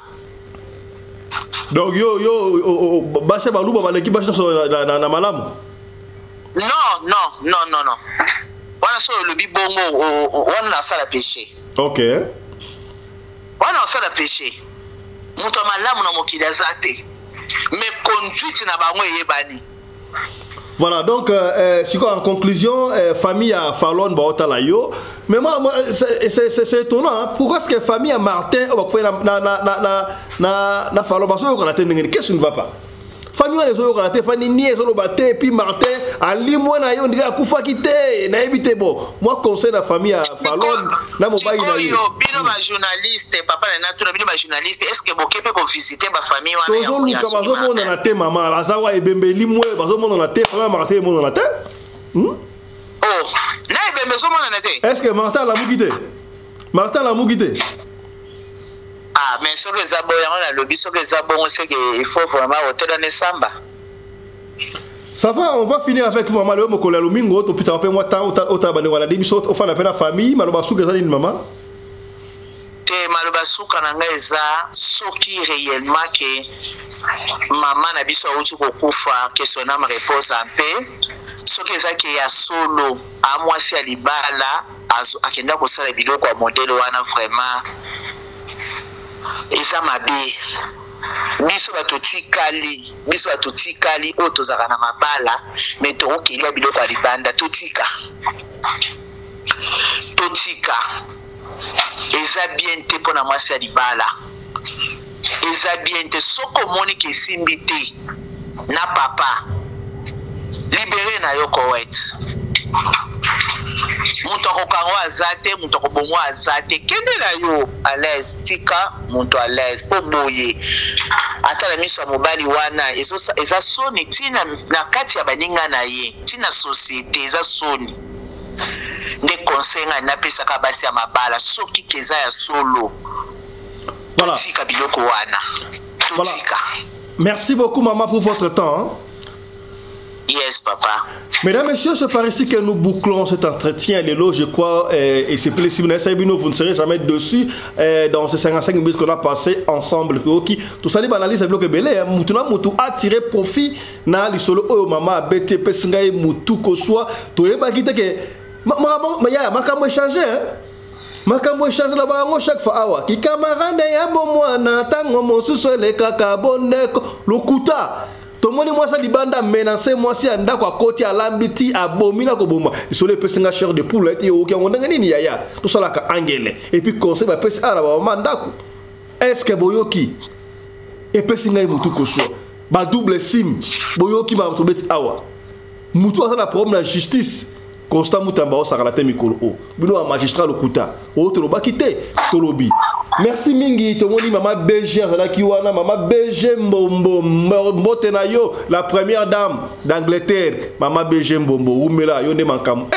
Donc yo yo o, o, basi ya baluba baleki basi nyonso na malamu? Non, non, non, non, non. Wana so olobi bongo, wana nasala péché. Ok. Wana osala péché. Moto ya malamu na mokili aza te. Mais conduite na bango eyebani. Voilà, donc, siko en conclusion, famille à Falon baotala yo. Mais moi, moi c'est étonnant, hein. Pourquoi est-ce que famille à Martin, oh, bah, na, na, na, na, na, na, na Falon, parce que on a tenu, qu'est-ce qui ne va pas? Famille wana ezoyokana te, fani ni ezoloba te, et puis Martin alimwe na ye, on dirait akufaki te, nayebi te. Bon, moi conseil na famille ya Falon na mobali na ye. Sikoyo, bino ba journaliste, papa na natuna bino ba journaliste, est-ce que boke pe ko visiter ba famille wana ya Tozoluka, ya soki bazomonana Martin? te, mama, baza wa ebembe elimwe, bazomonana te, famille ya Martin emonana te. Oh, na ebembe ezomonana te? Est-ce que Martin alamuki te? Martin alamuki te? Ah, mais soki eza bongo, yango nalobi, soki eza bongo, c'est que il faut vraiment hôtel wana esamba. Ça va, on va finir avec vous, maman. Le mokolo ya lomingo, topita mpe mwa temps, ota bandeko balandi biso, ofanda mpe na famille. Maloba suka eza nini, mama? Te, maloba suka na ngai eza soki réellement ke mama na biso awuti kokufa, que son âme repose en paix. Soki eza ke ya solo, a mwasi ya libala, akenda kosala biloko ya modèle wana, vraiment eza mabe. Biso bato tikali, biso bato tikali oyo tozalaka na mabala, mais tokokelia biloko ya libanda, totika. Totika. Eza bien te mpona mwasi ya libala. Eza bien te. Soki omoni ke esimbi te na papa, Libere na yo Kowet. Moto akokanga aza te, moto akobongo aza te. Kende na yo à l'aise, tika moto à l'aise po boye. Ata na miso ya mobali wana eza soni tina na kati ya baninga na ye, tina société eza soni. Nde conseil ngai napesaka basi ya mabala soki keza ya solo. Voilà. Totika biloko wana. Totika. Voilà. Merci beaucoup maman pour votre temps. Hein? Yes, papa. Mesdames, Messieurs, c'est par ici que nous bouclons cet entretien. Lelo, je crois, et c'est plaisir, vous ne serez jamais dessus dans ces 55 minutes qu'on a passé ensemble. Ok, tout ça, l'analyse est bloqué belé. Moutouna Moutou a tiré profit na lisolo oyo mama abeti epesi ngai mutu koswa toyebaki te ke makambo échange, hein? Makambo échange na bango chaque fois awa kikamarade ya bomwana ntango mosusu elekaka bondeko lokuta. Tomoni mwasi libanda menace mwasi ya ndako akoti alambi ti abomi na koboma lisolo epesi nga chair de poule ete oyoki yango ndenge nini yaya tosalaka angele et puis conseil bapesi awa na bamama ndako est ce que boyoki epesi ngai mutu koswa ba double sim boyoki makambo tobeti awa mutu aza na problème na justice. Constant Mutamba osakala te mikolo o bino ba magistrat lokuta o tolobaki te tolobi. Merci mingi tomoni mama BG azalaki wana mama BG Mbombo mbote na yo la première dame d'Angleterre mama BG Mbombo umela yo nde makambo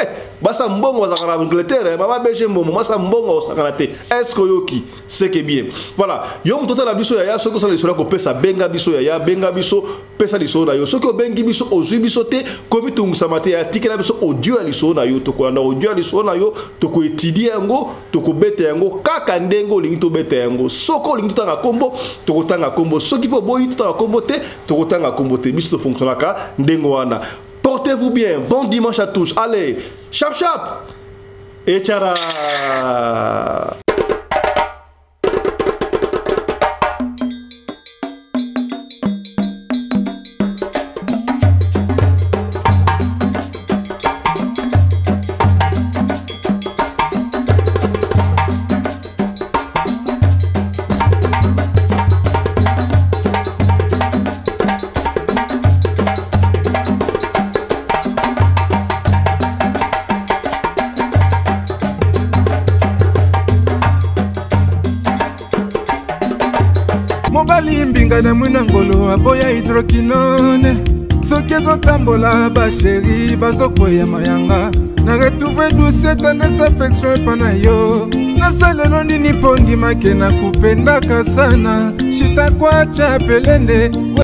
basa mbongo azalaka na Angleterre mama BG Mbombo masa mbongo osakala te est-ce que oyoki c'est que bien. Voilà yo moto tala biso yaya soki osala lisolo kopesa benga biso yaya benga biso pesa lisolo na yo soki obengi biso ozwi biso te komi tungusama te ya tikela biso audio ya lisolo na yo tokolanda audio ya lisolo na yo tokoetidie yango tokobeta yango kaka ndenge olingi tobeta yango soki olingi totanga kombo tokotanga kombo soki mpe oboyi totanga kombo te tokotanga kombo te biso tofonctionnaka ndenge wana. Portez-vous bien, bon dimanche à tous. Allez, chap chap et tchara. Mobali mbinga na mwina ngolo aboya hydroquinone soki ezotambola basheri bazokweya mayanga na retrouve douce tendresse affection epa na yo nasalelo nini mpo ndimake nakupendaka sana shitakwacha pelende.